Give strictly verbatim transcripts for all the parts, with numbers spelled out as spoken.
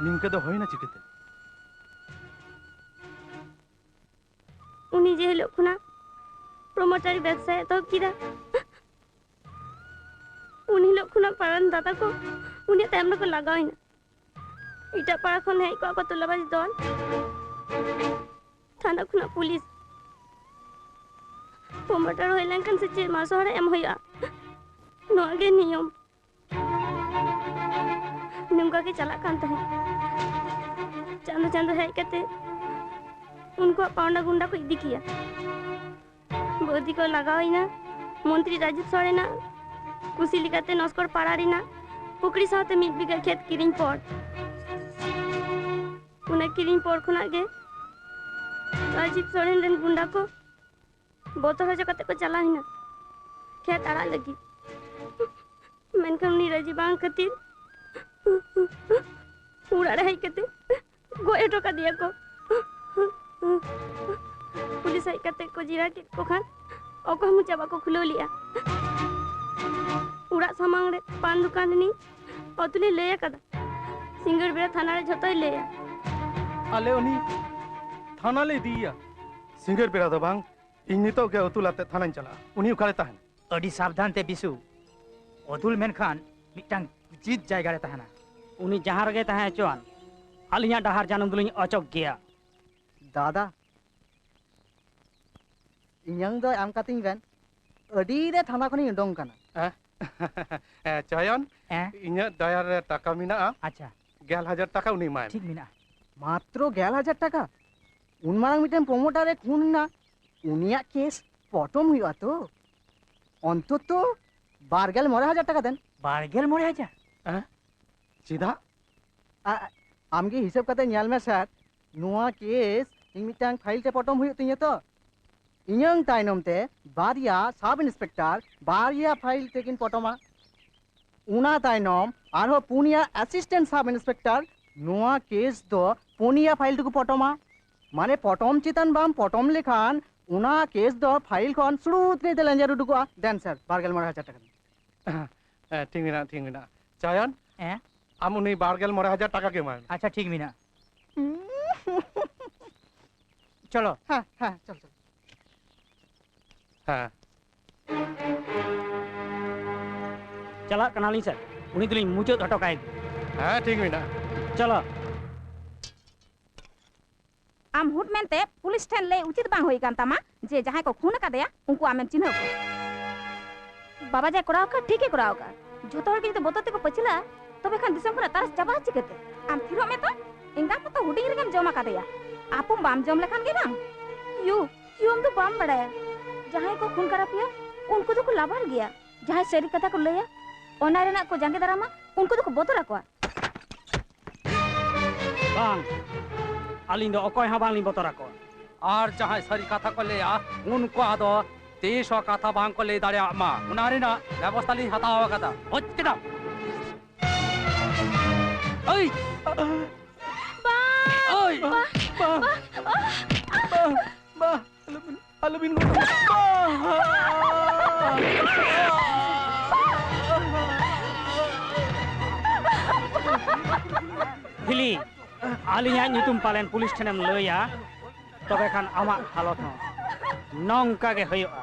ᱱᱤᱝᱠᱟᱹ ᱫᱚ ᱦᱩᱭᱱᱟ ᱪᱤᱠᱟᱹᱛᱮ? ᱩᱱᱤ ᱡᱮ ᱦᱤᱞᱳᱜ ᱠᱷᱚᱱᱟᱜ ᱯᱨᱚᱢᱳᱴᱟᱨᱤ ᱵᱮᱵᱽᱥᱟᱭ ᱮᱛᱚᱦᱚᱵ ᱠᱮᱫᱟ, ᱩᱱ ᱦᱤᱞᱳᱜ ᱠᱷᱚᱱᱟᱜ ᱯᱟᱲᱟᱨᱮᱱ ᱫᱟᱫᱟ ᱠᱚ ᱩᱱᱤᱭᱟᱜ ᱛᱟᱭᱚᱢ ᱨᱮᱠᱚ ᱞᱟᱜᱟᱣ ᱮᱱᱟ᱾ ᱮᱴᱟᱜ ᱯᱟᱲᱟ ᱠᱷᱚᱱ ᱦᱮᱡ ᱠᱚᱜᱼᱟ ᱠᱚ ᱛᱚᱞᱟᱵᱟᱡ ᱫᱚᱞ, ᱛᱷᱟᱱᱟ ᱠᱷᱚᱱᱟᱜ ᱯᱩᱞᱤᱥ᱾ ᱯᱨᱚᱢᱳᱴᱟᱨ ᱦᱩᱭ ᱞᱮᱱᱠᱷᱟᱱ ᱥᱮ ᱪᱮᱫ ᱢᱟᱥᱚᱦᱟᱨᱟ ᱮᱢ ᱦᱩᱭᱩᱜᱼᱟ, ᱱᱚᱣᱟ ᱜᱮ ᱱᱤᱭᱚᱢ᱾ ᱱᱚᱝᱠᱟ ᱜᱮ ᱪᱟᱞᱟᱜ ᱠᱟᱱ ᱛᱟᱦᱮᱸᱫ᱾ ᱪᱟᱸᱫᱚ ᱪᱟᱸᱫᱚ ᱦᱮᱡ ᱠᱟᱛᱮ ᱩᱱᱠᱩᱣᱟᱜ ᱯᱟᱣᱱᱟ ᱜᱩᱱᱰᱟ ᱠᱚ ᱤᱫᱤ ᱠᱮᱭᱟ᱾ ᱵᱟᱹᱫᱤ ᱠᱚ ᱞᱟᱜᱟᱣ ᱮᱱᱟ ᱢᱚᱱᱛᱨᱤ ᱨᱟᱡᱤᱵ ᱥᱚᱨᱮᱱᱟᱜ ᱠᱩᱥᱤ ᱞᱮᱠᱟᱛᱮ ᱱᱚᱥᱠᱚᱨ ᱯᱟᱲᱟ ᱨᱮᱱᱟᱜ ᱯᱩᱠᱷᱨᱤ ᱥᱟᱶᱛᱮ ᱢᱤᱫ ᱵᱤᱜᱷᱟᱹ ᱠᱷᱮᱛ ᱠᱤᱨᱤᱧ ᱯᱚᱨ᱾ ᱚᱱᱟ ᱠᱤᱨᱤᱧ ᱯᱚᱨ ᱠᱷᱚᱱᱟᱜ ᱜᱮ ᱨᱟᱡᱤᱵ ᱥᱚᱨᱮᱱ ᱨᱮᱱ ᱜᱩᱱᱰᱟ ᱠᱚ ᱵᱚᱛᱚᱨ ᱦᱚᱪᱚ ᱠᱟᱛᱮ ᱠᱚ ᱪᱟᱞᱟᱣ ᱮᱱᱟ ᱠᱷᱮᱛ ᱟᱲᱟᱜ ᱞᱟᱹᱜᱤᱫ᱾ ᱢᱮᱱᱠᱷᱟᱱ ᱩᱱᱤ ᱨᱟᱹᱡᱤ ᱵᱟᱝ ᱠᱷᱟᱹᱛᱤᱨ ᱚᱲᱟᱜ ᱨᱮ ᱦᱮᱡ ᱠᱟᱛᱮ ᱜᱚᱡ ᱦᱚᱴᱚ ᱠᱟᱫᱮᱭᱟ ᱠᱚ᱾ ᱯᱩᱞᱤᱥ ᱦᱮᱡ ᱠᱟᱛᱮ ᱠᱚ ᱡᱮᱨᱟ ᱠᱮᱫ ᱠᱚ ᱠᱷᱟᱱ ᱚᱠᱚᱭ ᱦᱚᱸ ᱢᱚᱪᱟ ᱵᱟᱠᱚ ᱠᱷᱩᱞᱟᱹᱣ ᱞᱮᱜᱼᱟ᱾ ᱚᱲᱟᱜ ᱥᱟᱢᱟᱝ ᱨᱮ ᱯᱟᱱ ᱫᱚᱠᱟᱱ ᱨᱤᱱᱤᱡ ᱚᱛᱩᱞᱮ ᱞᱟᱹᱭ ᱟᱠᱟᱫᱟ, ᱥᱤᱸᱜᱟᱹᱲ ᱵᱮᱲᱟ ᱛᱷᱟᱱᱟ ᱨᱮ ᱡᱷᱚᱛᱚᱭ ᱞᱟᱹᱭᱟ᱾ ᱟᱞᱮ ᱩᱱᱤ ᱛᱷᱟᱱᱟ ᱞᱮ ᱤᱫᱤᱭᱮᱭᱟ᱾ ᱥᱤᱸᱜᱟᱹᱲ ᱵᱮᱲᱟ ᱫᱚ ᱵᱟᱝ, ᱤᱧ ᱱᱤᱛᱚᱜ ᱜᱮ ᱚᱛᱩᱞ ᱟᱛᱮ ᱛᱷᱟᱱᱟᱧ ᱪᱟᱞᱟᱜᱼᱟ᱾ ᱩᱱᱤ ᱚᱠᱟᱨᱮ ᱛᱟᱦᱮᱱᱟ? ᱟᱹᱰᱤ ᱥᱟᱵᱫᱷᱟᱱ ᱛᱮ ᱵᱤᱥᱩ᱾ ᱚᱛᱩᱞ ᱢᱮᱱᱠᱷᱟᱱ ᱢᱤᱫᱴᱟᱝ ᱩᱪᱤᱛ ᱡᱟᱭᱜᱟ ᱨᱮ ᱛᱟᱦᱮᱱᱟ᱾ ᱩᱱᱤ ᱡᱟᱦᱟᱸ ᱨᱮᱜᱮ ᱛᱟᱦᱮᱸ ᱦᱚᱪᱚᱣᱟᱱ, ᱟᱹᱞᱤᱧᱟᱜ ᱰᱟᱦᱟᱨ ᱡᱟᱹᱱᱩᱢ ᱫᱚᱞᱤᱧ ᱚᱪᱚᱜ ᱜᱮᱭᱟ᱾ ᱫᱟᱫᱟ, ᱤᱧᱟᱝ ᱫᱚ ᱮᱢ ᱠᱟᱹᱛᱤᱧ ᱵᱮᱱ, ᱟᱹᱰᱤ ᱨᱮ ᱛᱷᱟᱱᱟ ᱠᱷᱚᱱᱤᱧ ᱩᱰᱩᱝ ᱠᱟᱱᱟ᱾ ᱦᱮᱸ? ᱦᱮᱸ, ᱪᱚᱭᱚᱱ, ᱦᱮᱸ? ᱤᱧᱟᱹᱜ ᱰᱟᱭᱟᱨ ᱨᱮ ᱴᱟᱠᱟ ᱢᱮᱱᱟᱜᱼᱟ᱾ ᱟᱪᱪᱷᱟ᱾ ᱜᱮᱞ ᱦᱟᱡᱟᱨ ᱴᱟᱠᱟ ᱩᱱᱤ ᱮᱢᱟᱭ ᱢᱮ᱾ ᱴᱷᱤᱠ ᱢᱮᱱᱟᱜᱼᱟ᱾ ᱢᱟᱛᱨᱚ ᱜᱮᱞ ᱦᱟᱡᱟᱨ ᱴᱟᱠᱟ? ᱩᱱ ᱢᱟᱨᱟᱝ ᱢᱤᱫᱴᱮᱱ ᱯᱨᱚᱢᱳᱴᱟᱨ ᱮ ᱠᱷᱩᱱ ᱮᱱᱟ, ᱩᱱᱤᱭᱟᱜ ᱠᱮᱥ ᱯᱚᱴᱚᱢ ᱦᱩᱭᱩᱜᱼᱟ ᱛᱚ? ᱚᱱᱛᱚᱛᱚ ᱵᱟᱨ ᱜᱮᱞ ᱢᱚᱬᱮ ᱦᱟᱡᱟᱨ ᱴᱟᱠᱟ ᱫᱮᱱ᱾ ᱵᱟᱨ ᱜᱮᱞ ᱢᱚᱬᱮ ᱦᱟᱡᱟᱨ? ᱦᱮᱸ? ᱪᱮᱫᱟᱜ? ᱟ-, ᱟᱢᱜᱮ ᱦᱤᱥᱟᱹᱵ ᱠᱟᱛᱮ ᱧᱮᱞ ᱢᱮ ᱥᱮᱨ, ᱱᱚᱣᱟ ᱠᱮᱥ ᱤᱧ ᱢᱤᱫᱴᱟᱝ ᱯᱷᱟᱭᱤᱞ ᱛᱮ ᱯᱚᱴᱚᱢ ᱦᱩᱭᱩᱜ ᱛᱤᱧᱟᱹ ᱛᱚ? ᱤᱧᱟᱹᱝ ᱛᱟᱭᱱᱚᱢ ᱛᱮ ᱵᱟᱨᱭᱟ ᱥᱟᱵ ᱤᱱᱥᱯᱮᱠᱴᱚᱨ ᱵᱟᱨᱭᱟ ᱯᱷᱟᱭᱤᱞ ᱛᱮᱠᱤᱱ ᱯᱚᱴᱚᱢᱟ᱾ ᱚᱱᱟ ᱛᱟᱭᱱᱚᱢ ᱟᱨᱦᱚᱸ ᱯᱩᱱᱭᱟ ᱟᱥᱤᱥᱴᱮᱱᱴ ᱥᱟᱵ ᱤᱱᱥᱯᱮᱠᱴᱚᱨ ᱱᱚᱣᱟ ᱠᱮᱥ ᱫᱚ ᱯᱩᱱᱭᱟ ᱯᱷᱟᱭᱤᱞ ᱛᱮᱠᱚ ᱯᱚᱴᱚᱢᱟ᱾ ᱢᱟᱱᱮ ᱯᱚᱴᱚᱢ ᱪᱮᱛᱟᱱ ᱵᱟᱢ ᱯᱚᱴᱚᱢ ᱞᱮᱠᱷᱟᱱ ᱚᱱᱟ ᱠᱮᱥ ᱫᱚ ᱯᱷᱟᱭᱤᱞ ᱠᱷᱚᱱ ᱥᱩᱲᱩᱛ ᱠᱟᱹᱭᱛᱮ ᱞᱮᱸᱡᱮᱨ ᱩᱰᱩᱠᱚᱜᱼᱟ᱾ ᱫᱮᱱ ᱥᱮᱨ, ᱵᱟᱨ ᱜᱮᱞ ᱢᱚᱬᱮ ᱦᱟᱡᱟᱨ ᱴᱟᱠᱟ ᱫᱮᱱ᱾ ᱦᱮᱸ, ᱴᱷᱤᱠ ᱢᱮᱱᱟᱜᱼᱟ, ᱴᱷᱤᱠ ᱢᱮᱱᱟᱜᱼᱟ᱾ ᱪᱟᱭᱚᱱ, ᱦᱮᱸ? ᱟᱢ ᱩᱱᱤ ᱵᱟᱨ ᱜᱮᱞ ᱢᱚᱬᱮ ᱦᱟᱡᱟᱨ ᱴᱟᱠᱟ ᱜᱮ ᱮᱢᱟᱭ ᱢᱮ᱾ ᱟᱪᱪᱷᱟ, ᱴᱷᱤᱠ ᱢᱮᱱᱟᱜᱼᱟ᱾ ᱪᱚᱞᱚ᱾ ᱦᱮᱸ, ᱦᱮᱸ, ᱪᱚᱞ, ᱪᱚᱞ᱾ ᱦᱮᱸ᱾ ᱪᱟᱞᱟᱜ ᱠᱟᱱᱟᱞᱤᱧ ᱥᱮᱨ, ᱩᱱᱤ ᱫᱚᱞᱤᱧ ᱢᱩᱪᱟᱹᱫ ᱦᱚᱴᱚ ᱠᱟᱭ ᱜᱮ᱾ ᱦᱮᱸ, ᱴᱷᱤᱠ ᱢᱮᱱᱟᱜᱼᱟ᱾ ᱪᱚᱞᱚ᱾ ᱟᱢ ᱦᱩᱫ ᱢᱮᱱᱛᱮ ᱯᱩᱞᱤᱥ ᱴᱷᱮᱱ ᱞᱟᱹᱭ ᱩᱪᱤᱛ ᱵᱟᱝ ᱦᱩᱭ ᱠᱟᱱ ᱛᱟᱢᱟ ᱡᱮ ᱡᱟᱦᱟᱸᱭ ᱠᱚ ᱠᱷᱩᱱ ᱟᱠᱟᱫᱮᱭᱟ ᱩᱱᱠᱩ ᱟᱢᱮᱢ ᱪᱤᱱᱦᱟᱹᱣ ᱠᱚᱣᱟ᱾ ᱵᱟᱵᱟ ᱡᱟᱭ ᱠᱚᱨᱟᱣ ᱟᱠᱟᱫ ᱴᱷᱤᱠ ᱮ ᱠᱚᱨᱟᱣ ᱟᱠᱟᱫ᱾ ᱡᱷᱚᱛᱚ ᱦᱚᱲ ᱜᱮ ᱡᱩᱫᱤ ᱵᱚᱛᱚᱨ ᱛᱮᱠᱚ ᱯᱟᱹᱪᱷᱞᱟᱹᱜᱼᱟ, ᱛᱚᱵᱮ ᱠᱷᱟᱱ ᱫᱤᱥᱚᱢ ᱠᱷᱚᱱᱟᱜ ᱛᱟᱨᱟᱥ ᱪᱟᱵᱟᱜᱼᱟ ᱪᱤᱠᱟᱹᱛᱮ? ᱟᱢ ᱛᱷᱤᱨᱚᱜ ᱢᱮ ᱛᱚ, ᱮᱸᱜᱟᱛ ᱢᱟᱛᱚ ᱦᱩᱰᱤᱧ ᱨᱮᱜᱮᱢ ᱡᱚᱢ ᱟᱠᱟᱫᱮᱭᱟ, ᱟᱯᱚᱢ ᱵᱟᱢ ᱡᱚᱢ ᱞᱮᱠᱷᱟᱱ ᱜᱮ ᱵᱟᱝ᱾ ᱭᱩ, ᱭᱩ, ᱟᱢ ᱫᱚ ᱵᱟᱢ ᱵᱟᱲᱟᱭᱟ, ᱡᱟᱦᱟᱸᱭ ᱠᱚ ᱠᱷᱩᱱ ᱠᱟᱨᱟᱯᱤᱭᱟ ᱩᱱᱠᱩ ᱫᱚᱠᱚ ᱞᱟᱵᱟᱲ ᱜᱮᱭᱟ᱾ ᱡᱟᱦᱟᱸᱭ ᱥᱟᱹᱨᱤ ᱠᱟᱛᱷᱟ ᱠᱚ ᱞᱟᱹᱭᱟ, ᱚᱱᱟ ᱨᱮᱱᱟᱜ ᱠᱚ ᱡᱟᱸᱜᱮ ᱫᱟᱨᱟᱢᱟ, ᱩᱱᱠᱩ ᱫᱚᱠᱚ ᱵᱚᱛᱚᱨ ᱟᱠᱚᱣᱟ᱾ ᱵᱟᱝ, ᱟᱹᱞᱤᱧ ᱫᱚ ᱚᱠᱚᱭ ᱦᱚᱸ ᱵᱟᱝᱞᱤᱧ ᱵᱚᱛᱚᱨ ᱟᱠᱚᱣᱟ᱾ ᱟᱨ ᱡᱟᱦᱟᱸᱭ ᱥᱟᱹᱨᱤ ᱠᱟᱛᱷᱟ ᱠᱚ ᱞᱟᱹᱭᱟ, ᱩᱱᱠᱩ ᱟᱫᱚ ᱛᱤᱥ ᱦᱚᱸ ᱠᱟᱛᱷᱟ ᱵᱟᱝ ᱠᱚ ᱞᱟᱹᱭ ᱫᱟᱲᱮᱭᱟᱜ ᱢᱟ, ᱚᱱᱟ ᱨᱮᱱᱟᱜ ᱵᱮᱵᱚᱥᱛᱷᱟ ᱞᱤᱧ ᱦᱟᱛᱟᱣ ᱟᱠᱟᱫᱟ᱾ ᱵᱩᱡᱽ ᱠᱮᱫᱟᱢ? ᱳᱭ! ᱵᱟ! ᱳᱭ! ᱵᱟ! ᱵᱟ! ᱵᱟ! ᱵᱟ! ᱵᱟ! ᱟᱞᱚᱵᱤᱱ, ᱟᱞᱚᱵᱤᱱ ᱜᱚᱜᱼᱟ᱾ ᱦᱤᱞᱤ, ᱟᱹᱞᱤᱧᱟᱜ ᱧᱩᱛᱩᱢ ᱯᱟᱞᱮᱱ ᱯᱩᱞᱤᱥ ᱴᱷᱮᱱᱮᱢ ᱞᱟᱹᱭᱟ, ᱛᱚᱵᱮ ᱠᱷᱟᱱ ᱟᱢᱟᱜ ᱦᱟᱞᱚᱛ ᱦᱚᱸ ᱱᱚᱝᱠᱟ ᱜᱮ ᱦᱩᱭᱩᱜᱼᱟ᱾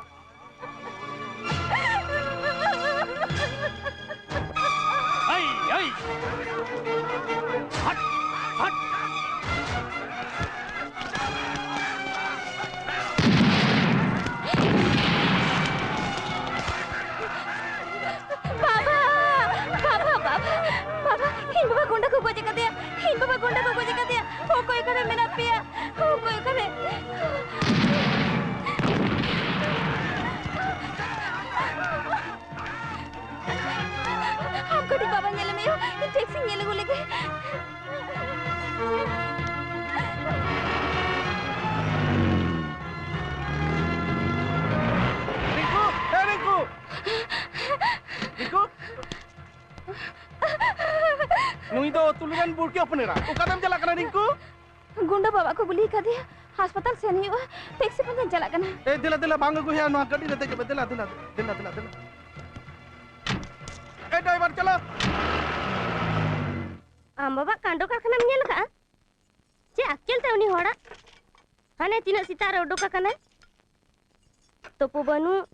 ᱦᱟᱹᱭ, ᱦᱟᱹᱭ᱾ ᱦᱟᱴ, ᱦᱟᱴ᱾ ᱵᱟᱵᱟ! ᱵᱟᱵᱟ, ᱵᱟᱵᱟ, ᱵᱟᱵᱟ, ᱤᱧ ᱵᱟᱵᱟ ᱜᱩᱱᱰᱟᱹ ᱠᱚ ᱜᱚᱡ ᱟᱠᱟᱫᱮᱭᱟ᱾ ᱤᱧ ᱵᱟᱵᱟ ᱜᱩᱱᱰᱟᱹ ᱠᱚ ᱜᱚᱡ ᱟᱠᱟᱫᱮᱭᱟ᱾ ᱚᱠᱚᱭ ᱠᱚᱨᱮ ᱢᱮᱱᱟᱜ ᱯᱮᱭᱟ? ᱚᱠᱚᱭ ᱠᱚᱨᱮ? ᱟᱢ ᱠᱟᱹᱴᱤᱡ ᱵᱟᱵᱟ ᱧᱮᱞᱮ ᱢᱮ ᱭᱳ, ᱤᱧ ᱴᱮᱠᱥᱤᱧ ᱧᱮᱞ ᱟᱹᱜᱩ ᱞᱮᱜᱮ᱾ ᱨᱤᱝᱠᱩ! ᱮ ᱨᱤᱝᱠᱩ! ᱨᱤᱝᱠᱩ! ᱱᱩᱭ ᱫᱚ ᱛᱩᱞᱤ ᱨᱮᱱ ᱵᱩᱲᱠᱤ ᱦᱚᱯᱚᱱ ᱮᱨᱟ᱾ ᱚᱠᱟᱛᱮᱢ ᱪᱟᱞᱟᱜ ᱠᱟᱱᱟ ᱨᱤᱝᱠᱩ? ᱜᱩᱱᱰᱟᱹ ᱵᱟᱵᱟ ᱠᱚ ᱜᱩᱞᱤ ᱟᱠᱟᱫᱮᱭᱟ, ᱦᱟᱥᱯᱟᱛᱟᱞ ᱥᱮᱱ ᱦᱩᱭᱩᱜᱼᱟ, ᱴᱮᱠᱥᱤ ᱯᱟᱸᱡᱟᱧ ᱪᱟᱞᱟᱜ ᱠᱟᱱᱟ᱾ ᱮ, ᱫᱮᱞᱟ, ᱫᱮᱞᱟ, ᱵᱟᱝ ᱟᱹᱜᱩ ᱦᱩᱭᱩᱜᱼᱟ, ᱱᱚᱣᱟ ᱜᱟᱹᱰᱤ ᱨᱮ ᱫᱮᱡᱚᱜ ᱢᱮ, ᱫᱮᱞᱟ, ᱫᱮᱞᱟ, ᱫᱮᱞᱟ, ᱫᱮᱞᱟ, ᱫᱮᱞᱟ᱾ ᱮ, ᱰᱨᱟᱭᱵᱷᱟᱨ, ᱪᱟᱞᱟᱣ᱾ ᱟᱢ ᱵᱟᱵᱟ ᱠᱟᱸᱰᱚ ᱠᱟᱨᱠᱷᱟᱱᱟᱢ ᱧᱮᱞ ᱟᱠᱟᱫᱼᱟ? ᱪᱮᱫ ᱟᱠᱠᱮᱞ ᱛᱟᱭ ᱩᱱᱤ ᱦᱚᱲᱟᱜ? ᱦᱟᱱᱮ ᱛᱤᱱᱟᱹᱜ ᱥᱮᱛᱟᱜ ᱨᱮ ᱩᱰᱩᱠ ᱟᱠᱟᱱᱟᱭ, ᱛᱩᱯᱩ ᱵᱟᱹᱱᱩᱜ,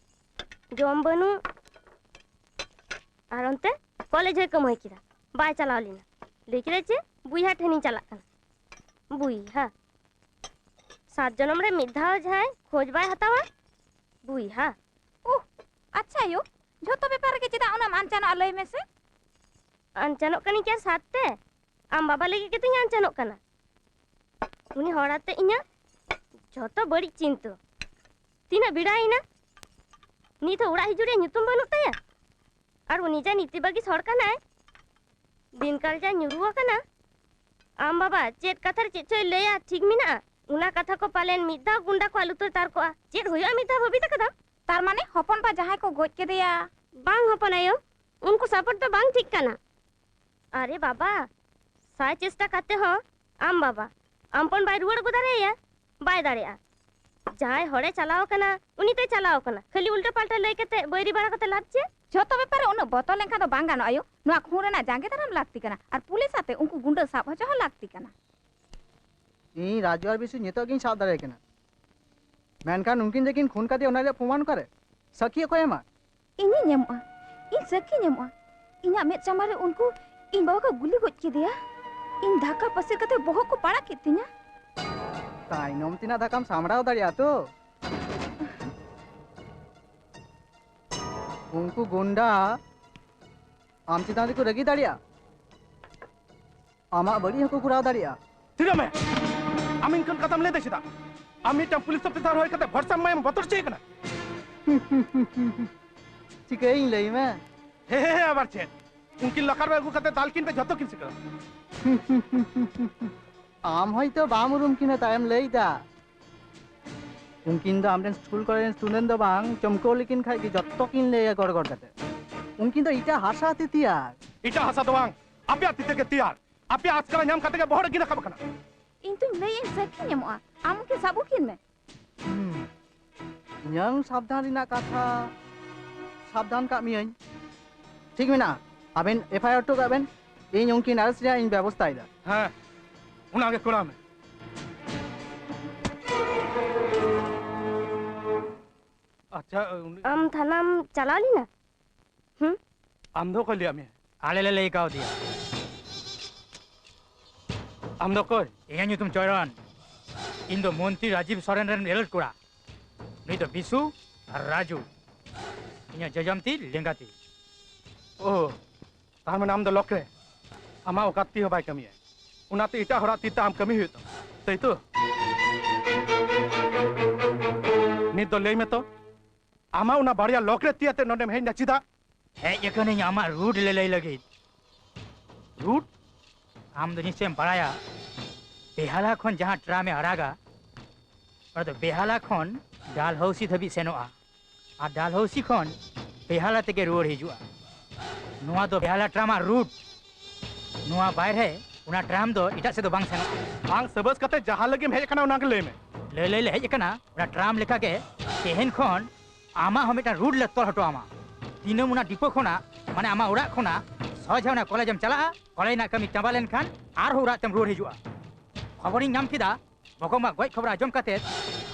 ᱡᱚᱢ ᱵᱟᱹᱱᱩᱜ, ᱟᱨ ᱚᱱᱛᱮ ᱠᱚᱞᱮᱡᱽ ᱦᱚᱸᱭ ᱠᱟᱹᱢᱦᱟᱹᱭ ᱠᱮᱫᱟ, ᱵᱟᱭ ᱪᱟᱞᱟᱣ ᱞᱮᱱᱟ᱾ ᱞᱟᱹᱭ ᱠᱮᱫᱟᱭ ᱪᱮ ᱵᱚᱭᱦᱟ ᱴᱷᱮᱱᱤᱧ ᱪᱟᱞᱟᱜ ᱠᱟᱱᱟ᱾ ᱵᱚᱭᱦᱟ? ᱥᱟᱛ ᱡᱚᱱᱚᱢ ᱨᱮ ᱢᱤᱫ ᱫᱷᱟᱣ ᱡᱟᱦᱟᱸᱭ ᱠᱷᱳᱡᱽ ᱵᱟᱭ ᱦᱟᱛᱟᱣᱟ, ᱵᱚᱭᱦᱟ᱾ ᱩᱦ, ᱟᱪᱪᱷᱟ ᱭᱳ, ᱡᱷᱚᱛᱚ ᱵᱮᱯᱟᱨ ᱨᱮᱜᱮ ᱪᱮᱫᱟᱜ ᱩᱱᱟᱹᱜ ᱮᱢ ᱟᱱᱪᱟᱱᱚᱜᱼᱟ, ᱞᱟᱹᱭ ᱢᱮᱥᱮ? ᱟᱱᱪᱟᱱᱚᱜ ᱠᱟᱹᱱᱟᱹᱧ ᱠᱤ ᱟᱨ ᱥᱟᱛ ᱛᱮ? ᱟᱢ ᱵᱟᱵᱟ ᱞᱟᱹᱜᱤᱫ ᱜᱮᱛᱚᱧ ᱟᱱᱪᱟᱱᱚᱜ ᱠᱟᱱᱟ᱾ ᱩᱱᱤ ᱦᱚᱲ ᱟᱛᱮ ᱤᱧᱟᱹᱜ ᱡᱷᱚᱛᱚ ᱵᱟᱹᱲᱤᱡ ᱪᱤᱱᱛᱟᱹ᱾ ᱛᱤᱱᱟᱹᱜ ᱵᱮᱲᱟᱭᱮᱱᱟ, ᱱᱤᱛ ᱦᱚᱸ ᱚᱲᱟᱜ ᱦᱤᱡᱩᱜ ᱨᱮᱭᱟᱜ ᱧᱩᱛᱩᱢ ᱵᱟᱹᱱᱩᱜ ᱛᱟᱭᱟ᱾ ᱟᱨ ᱩᱱᱤ ᱡᱟ ᱱᱤᱛᱤ ᱵᱟᱹᱜᱤᱥ ᱦᱚᱲ ᱠᱟᱱᱟᱭ, ᱫᱤᱱᱠᱟᱞ ᱡᱟ ᱧᱩᱨᱩ ᱟᱠᱟᱱᱟ᱾ ᱟᱢ ᱵᱟᱵᱟ ᱪᱮᱫ ᱠᱟᱛᱷᱟ ᱨᱮ ᱪᱮᱫ ᱪᱚᱭ ᱞᱟᱹᱭᱟ, ᱴᱷᱤᱠ ᱢᱮᱱᱟᱜᱼᱟ? ᱚᱱᱟ ᱠᱟᱛᱷᱟ ᱠᱚ ᱯᱟᱞᱮᱱ ᱢᱤᱫ ᱫᱷᱟᱣ ᱜᱩᱱᱰᱟ ᱠᱚᱣᱟᱜ ᱞᱩᱛᱩᱨ ᱛᱟᱨᱠᱚᱜᱼᱟ᱾ ᱪᱮᱫ ᱦᱩᱭᱩᱜᱼᱟ ᱢᱤᱫ ᱫᱷᱟᱣ ᱵᱷᱟᱹᱵᱤᱛ ᱟᱠᱟᱫᱟᱢ? ᱛᱟᱨ ᱢᱟᱱᱮ ᱦᱚᱯᱚᱱ ᱵᱟ ᱡᱟᱦᱟᱸᱭ ᱠᱚ ᱜᱚᱡ ᱠᱮᱫᱮᱭᱟ? ᱵᱟᱝ ᱦᱚᱯᱚᱱ ᱟᱭᱳ, ᱩᱱᱠᱩ ᱥᱟᱯᱳᱨᱴ ᱫᱚ ᱵᱟᱝ ᱴᱷᱤᱠ ᱠᱟᱱᱟ᱾ ᱟᱨᱮ ᱵᱟᱵᱟ, ᱥᱟᱭ ᱪᱮᱥᱴᱟ ᱠᱟᱛᱮ ᱦᱚᱸ ᱟᱢ ᱵᱟᱵᱟ ᱟᱢ ᱦᱚᱯᱚᱱ ᱵᱟᱭ ᱨᱩᱣᱟᱹᱲ ᱟᱹᱜᱩ ᱫᱟᱲᱮᱭᱟᱭᱟ, ᱵᱟᱭ ᱫᱟᱲᱮᱭᱟᱜᱼᱟ᱾ ᱡᱟᱦᱟᱸᱭ ᱦᱚᱲᱮ ᱪᱟᱞᱟᱣ ᱠᱟᱱᱟ, ᱩᱱᱤ ᱛᱚᱭ ᱪᱟᱞᱟᱣ ᱠᱟᱱᱟ, ᱠᱷᱟᱹᱞᱤ ᱩᱞᱴᱟᱹ ᱯᱟᱞᱴᱟ ᱞᱟᱹᱭ ᱠᱟᱛᱮ ᱵᱟᱹᱭᱨᱤ ᱵᱟᱲᱟ ᱠᱟᱛᱮ ᱞᱟᱵᱷ ᱪᱮᱫ? ᱡᱷᱚᱛᱚ ᱵᱮᱯᱟᱨ ᱨᱮ ᱩᱱᱟᱹᱜ ᱵᱚᱛᱚᱨ ᱞᱮᱱᱠᱷᱟᱱ ᱫᱚ ᱵᱟᱝ ᱜᱟᱱᱚᱜᱼᱟ ᱭᱳ᱾ ᱱᱚᱣᱟ ᱠᱷᱩᱱ ᱨᱮᱱᱟᱜ ᱡᱟᱸᱜᱮ ᱫᱟᱨᱟᱢ ᱞᱟᱹᱠᱛᱤ ᱠᱟᱱᱟ ᱟᱨ ᱯᱩᱞᱤᱥ ᱟᱛᱮ ᱩᱱᱠᱩ ᱜᱩᱱᱰᱟᱹ ᱥᱟᱵ ᱦᱚᱪᱚ ᱦᱚᱸ ᱞᱟᱹᱠᱛᱤ ᱠᱟᱱᱟ᱾ ᱤᱧ ᱨᱟᱡᱩ ᱟᱨ ᱵᱤᱥᱩ ᱱᱤᱛᱚᱜ ᱜᱤᱧ ᱥᱟᱵ ᱫᱟᱲᱮ ᱠᱤᱱᱟ, ᱢᱮᱱᱠᱷᱟᱱ ᱩᱱᱠᱤᱱ ᱡᱮ ᱠᱤᱱ ᱠᱷᱩᱱ ᱠᱟᱫᱮᱭᱟ ᱚᱱᱟ ᱨᱮᱭᱟᱜ ᱯᱨᱚᱢᱟᱱ ᱚᱠᱟᱨᱮ? ᱥᱟᱹᱠᱷᱤ ᱚᱠᱚᱭ ᱮᱢᱟ? ᱤᱧᱤᱧ ᱮᱢᱚᱜᱼᱟ, ᱤᱧ ᱥᱟᱹᱠᱷᱤᱧ ᱮᱢᱚᱜᱼᱟ᱾ ᱤᱧᱟᱜ ᱢᱮᱫ ᱥᱟᱢᱟᱝ ᱨᱮ ᱩᱱᱠᱩ ᱤᱧ ᱵᱟᱵᱟ ᱠᱚ ᱜᱩᱞᱤ ᱜᱚᱡ ᱠᱮᱫᱮᱭᱟ, ᱤᱧ ᱫᱷᱟᱠᱟ ᱯᱟᱹᱥᱤᱨ ᱠᱟᱛᱮ ᱵᱚᱦᱚᱜ ᱠᱚ ᱯᱟᱲᱟᱜ ᱠᱮᱫ ᱛᱤᱧᱟ᱾ ᱛᱟᱭᱱᱚᱢ ᱛᱮᱱᱟᱜ ᱫᱷᱟᱠᱟᱢ ᱥᱟᱢᱵᱲᱟᱣ ᱫᱟᱲᱮᱭᱟᱜᱼᱟ ᱛᱚ? ᱩᱱᱠᱩ ᱜᱩᱱᱰᱟ ᱟᱢ ᱪᱮᱛᱟᱱ ᱨᱮᱠᱚ ᱨᱟᱹᱜᱤ ᱫᱟᱲᱮᱭᱟᱜᱼᱟ, ᱟᱢᱟᱜ ᱵᱟᱹᱲᱤᱡ ᱦᱚᱸᱠᱚ ᱠᱚᱨᱟᱣ ᱫᱟᱲᱮᱭᱟᱜᱼᱟ᱾ ᱛᱷᱤᱨᱚᱜ ᱢᱮ! ᱟᱢ ᱤᱱᱠᱟᱹᱱ ᱠᱟᱛᱷᱟᱢ ᱞᱟᱹᱭ ᱫᱟ ᱪᱮᱫᱟᱜ? ᱟᱢ ᱢᱤᱫᱴᱟᱝ ᱯᱩᱞᱤᱥ ᱚᱯᱷᱤᱥᱟᱨ ᱦᱩᱭ ᱠᱟᱛᱮ ᱵᱷᱚᱨᱥᱟᱢ ᱮᱢᱟᱭᱟ, ᱵᱚᱛᱚᱨ ᱪᱮᱫ ᱠᱟᱱᱟ? ᱪᱤᱠᱟᱹᱭᱤᱧ ᱞᱟᱹᱭ ᱢᱮ? ᱦᱮᱸ, ᱦᱮᱸ, ᱦᱮᱸ, ᱟᱵᱟᱨ ᱪᱮᱫ? ᱩᱱᱠᱤᱱ ᱞᱚᱠᱟᱨ ᱨᱮ ᱟᱹᱜᱩ ᱠᱟᱛᱮ ᱫᱟᱞ ᱠᱤᱱ ᱯᱮ, ᱡᱷᱚᱛᱚ ᱠᱤᱱ ᱥᱤᱠᱟᱹᱨᱟ᱾ ᱟᱢ ᱦᱚᱭᱛᱚ ᱵᱟᱢ ᱩᱨᱩᱢ ᱠᱤᱱᱟ ᱛᱟᱭᱮᱢ ᱞᱟᱹᱭ ᱫᱟ᱾ ᱩᱱᱠᱤᱱ ᱫᱚ ᱟᱢᱨᱮᱱ ᱥᱠᱩᱞ ᱠᱚᱨᱮᱱ ᱥᱴᱩᱰᱮᱱᱴ ᱫᱚ ᱵᱟᱝ, ᱪᱚᱢᱠᱟᱹᱣ ᱞᱮᱠᱤᱱ ᱠᱷᱟᱡ ᱜᱮ ᱡᱚᱛᱚ ᱠᱤᱱ ᱞᱟᱹᱭᱟ ᱜᱚᱲ ᱜᱚᱲ ᱠᱟᱛᱮ᱾ ᱩᱱᱠᱤᱱ ᱫᱚ ᱮᱴᱟᱜ ᱦᱟᱥᱟ ᱛᱮ ᱛᱮᱭᱟᱨ᱾ ᱮᱴᱟᱜ ᱦᱟᱥᱟ ᱫᱚ ᱵᱟᱝ, ᱟᱯᱮᱭᱟᱜ ᱛᱤ ᱛᱮᱜᱮ ᱛᱮᱭᱟᱨ᱾ ᱟᱯᱮᱭᱟᱜ ᱟᱥᱠᱟᱨᱟ ᱧᱟᱢ ᱠᱟᱛᱮ ᱜᱮ ᱵᱚᱦᱚᱜ ᱨᱮ ᱜᱤᱨᱟᱹ ᱨᱟᱠᱟᱵ ᱟᱠᱟᱱᱟ᱾ ᱤᱧ ᱛᱚᱧ ᱞᱟᱹᱭᱮᱫ ᱥᱟᱹᱠᱷᱤᱧ ᱮᱢᱚᱜᱼᱟ, ᱟᱢ ᱩᱱᱠᱤᱱ ᱥᱟᱵ ᱩᱠᱤᱞ ᱢᱮ᱾ ᱦᱩᱸ᱾ ᱤᱧᱟᱹᱝ ᱥᱟᱵᱫᱷᱟᱱ ᱨᱮᱱᱟᱜ ᱠᱟᱛᱷᱟ ᱥᱟᱵᱫᱷᱟᱱ ᱠᱟᱜ ᱢᱤᱭᱟᱹᱧ᱾ ᱴᱷᱤᱠ ᱢᱮᱱᱟᱜᱼᱟ, ᱟᱵᱮᱱ ᱮᱯᱷ ᱟᱭ ᱟᱨ ᱦᱚᱴᱚ ᱠᱟᱜ ᱵᱮᱱ᱾ ᱤᱧ ᱩᱱᱠᱤᱱ arrest ᱨᱮᱭᱟᱜ ᱤᱧ ᱵᱮᱵᱚᱥᱛᱷᱟᱭᱮᱫᱟ᱾ ᱦᱮᱸ, ᱚᱱᱟᱜᱮ ᱠᱚᱨᱟᱣ ᱢᱮ᱾ ᱟᱪᱪᱷᱟ, ᱩᱱᱤ ᱟᱢ ᱛᱷᱟᱱᱟᱢ ᱪᱟᱞᱟᱣ ᱞᱮᱱᱟ? ᱦᱩᱸ? ᱟᱢ ᱫᱚ ᱚᱠᱚᱭ ᱞᱟᱹᱭᱟᱫ ᱢᱮᱭᱟ? ᱟᱞᱮ ᱞᱮ ᱞᱟᱹᱭ ᱠᱟᱣᱫᱮᱭᱟ᱾ ᱟᱢ ᱫᱚ ᱚᱠᱚᱭ? ᱤᱧᱟᱹᱜ ᱧᱩᱛᱩᱢ ᱪᱚᱭᱨᱚᱱ᱾ ᱤᱧ ᱫᱚ ᱢᱚᱱᱛᱨᱤ ᱨᱟᱡᱤᱵ ᱥᱚᱨᱮᱱ ᱨᱮᱱ ᱮᱞᱮᱴ ᱠᱚᱲᱟ᱾ ᱱᱩᱭ ᱫᱚ ᱵᱤᱥᱩ ᱟᱨ ᱨᱟᱡᱩ, ᱤᱧᱟᱹᱜ ᱡᱚᱡᱚᱢ ᱛᱤ ᱞᱮᱸᱜᱟ ᱛᱤ᱾ ᱳ, ᱛᱟᱨ ᱢᱟᱱᱮ ᱟᱢ ᱫᱚ ᱞᱚᱠ ᱨᱮ ᱟᱢᱟᱜ ᱚᱠᱟᱛ ᱛᱤ ᱦᱚᱸ ᱵᱟᱭ ᱠᱟᱹᱢᱤᱭᱟ, ᱚᱱᱟᱛᱮ ᱮᱴᱟᱜ ᱦᱚᱲᱟᱜ ᱛᱤ ᱛᱮ ᱟᱢ ᱠᱟᱹᱢᱤ ᱦᱩᱭᱩᱜ ᱛᱟᱢᱟ, ᱛᱟᱹᱭ ᱛᱚ? ᱱᱤᱛ ᱫᱚ ᱞᱟᱹᱭ ᱢᱮ ᱛᱚ, ᱟᱢᱟᱜ ᱚᱱᱟ ᱵᱟᱨᱭᱟ ᱞᱚᱠ ᱨᱮ ᱛᱤ ᱟᱛᱮ ᱱᱚᱰᱮᱢ ᱦᱮᱡ ᱮᱱᱟ ᱪᱮᱫᱟᱜ? ᱦᱮᱡ ᱟᱠᱟᱱᱟᱹᱧ ᱟᱢᱟᱜ ᱨᱩᱴ ᱞᱟᱹᱞᱟᱹᱭ ᱞᱟᱹᱜᱤᱫ᱾ ᱨᱩᱴ? ᱟᱢ ᱫᱚ ᱱᱤᱥᱪᱚᱭᱮᱢ ᱵᱟᱲᱟᱭᱟ, ᱵᱮᱦᱟᱞᱟ ᱠᱷᱚᱱ ᱡᱟᱦᱟᱸ ᱴᱨᱟᱢᱮ ᱟᱲᱟᱜᱟ, ᱚᱱᱟ ᱫᱚ ᱵᱮᱦᱟᱞᱟ ᱠᱷᱚᱱ ᱰᱟᱞᱦᱚᱩᱥᱤ ᱫᱷᱟᱹᱵᱤᱡ ᱥᱮᱱᱚᱜᱼᱟ᱾ ᱟᱨ ᱰᱟᱞᱦᱚᱩᱥᱤ ᱠᱷᱚᱱ ᱵᱮᱦᱟᱞᱟ ᱛᱮᱜᱮ ᱨᱩᱣᱟᱹᱲ ᱦᱤᱡᱩᱜᱼᱟ᱾ ᱱᱚᱣᱟ ᱫᱚ ᱵᱮᱦᱟᱞᱟ ᱴᱨᱟᱢᱟᱜ ᱨᱩᱴ᱾ ᱱᱚᱣᱟ ᱵᱟᱭᱨᱮ ᱚᱱᱟ ᱴᱨᱟᱢ ᱫᱚ ᱮᱴᱟᱜ ᱥᱮᱫ ᱫᱚ ᱵᱟᱝ ᱥᱮᱱᱚᱜᱼᱟ᱾ ᱵᱟᱝ ᱥᱟᱹᱵᱟᱹᱥ ᱠᱟᱛᱮ ᱡᱟᱦᱟᱸ ᱞᱟᱹᱜᱤᱫ ᱮᱢ ᱦᱮᱡ ᱟᱠᱟᱱᱟ ᱚᱱᱟ ᱜᱮ ᱞᱟᱹᱭ ᱢᱮ᱾ ᱞᱟᱹᱭ ᱞᱟᱹᱭ ᱞᱮ ᱦᱮᱡ ᱟᱠᱟᱱᱟ ᱚᱱᱟ ᱴᱨᱟᱢ ᱞᱮᱠᱟᱜᱮ᱾ ᱛᱮᱦᱮᱧ ᱠᱷᱚᱱ ᱟᱢᱟᱜ ᱦᱚᱸ ᱢᱤᱫᱴᱟᱝ ᱨᱩᱴ ᱞᱮ ᱛᱚᱞ ᱦᱚᱴᱚ ᱟᱢᱟ᱾ ᱫᱤᱱᱟᱹᱢ ᱚᱱᱟ ᱰᱤᱯᱳ ᱠᱷᱚᱱᱟᱜ, ᱢᱟᱱᱮ ᱟᱢᱟᱜ ᱚᱲᱟᱜ ᱠᱷᱚᱱᱟᱜ ᱥᱚᱡᱷᱮ ᱚᱱᱟ ᱠᱚᱞᱮᱡᱽ ᱮᱢ ᱪᱟᱞᱟᱜᱼᱟ, ᱠᱚᱞᱮᱡᱽ ᱨᱮᱱᱟᱜ ᱠᱟᱹᱢᱤ ᱪᱟᱵᱟ ᱞᱮᱱᱠᱷᱟᱱ ᱟᱨᱦᱚᱸ ᱚᱲᱟᱜ ᱛᱮᱢ ᱨᱩᱣᱟᱹᱲ ᱦᱤᱡᱩᱜᱼᱟ᱾ ᱠᱷᱚᱵᱚᱨᱤᱧ ᱧᱟᱢ ᱠᱮᱫᱟ, ᱵᱚᱠᱚᱢᱟᱜ ᱜᱚᱡ ᱠᱷᱚᱵᱚᱨ ᱟᱸᱡᱚᱢ ᱠᱟᱛᱮ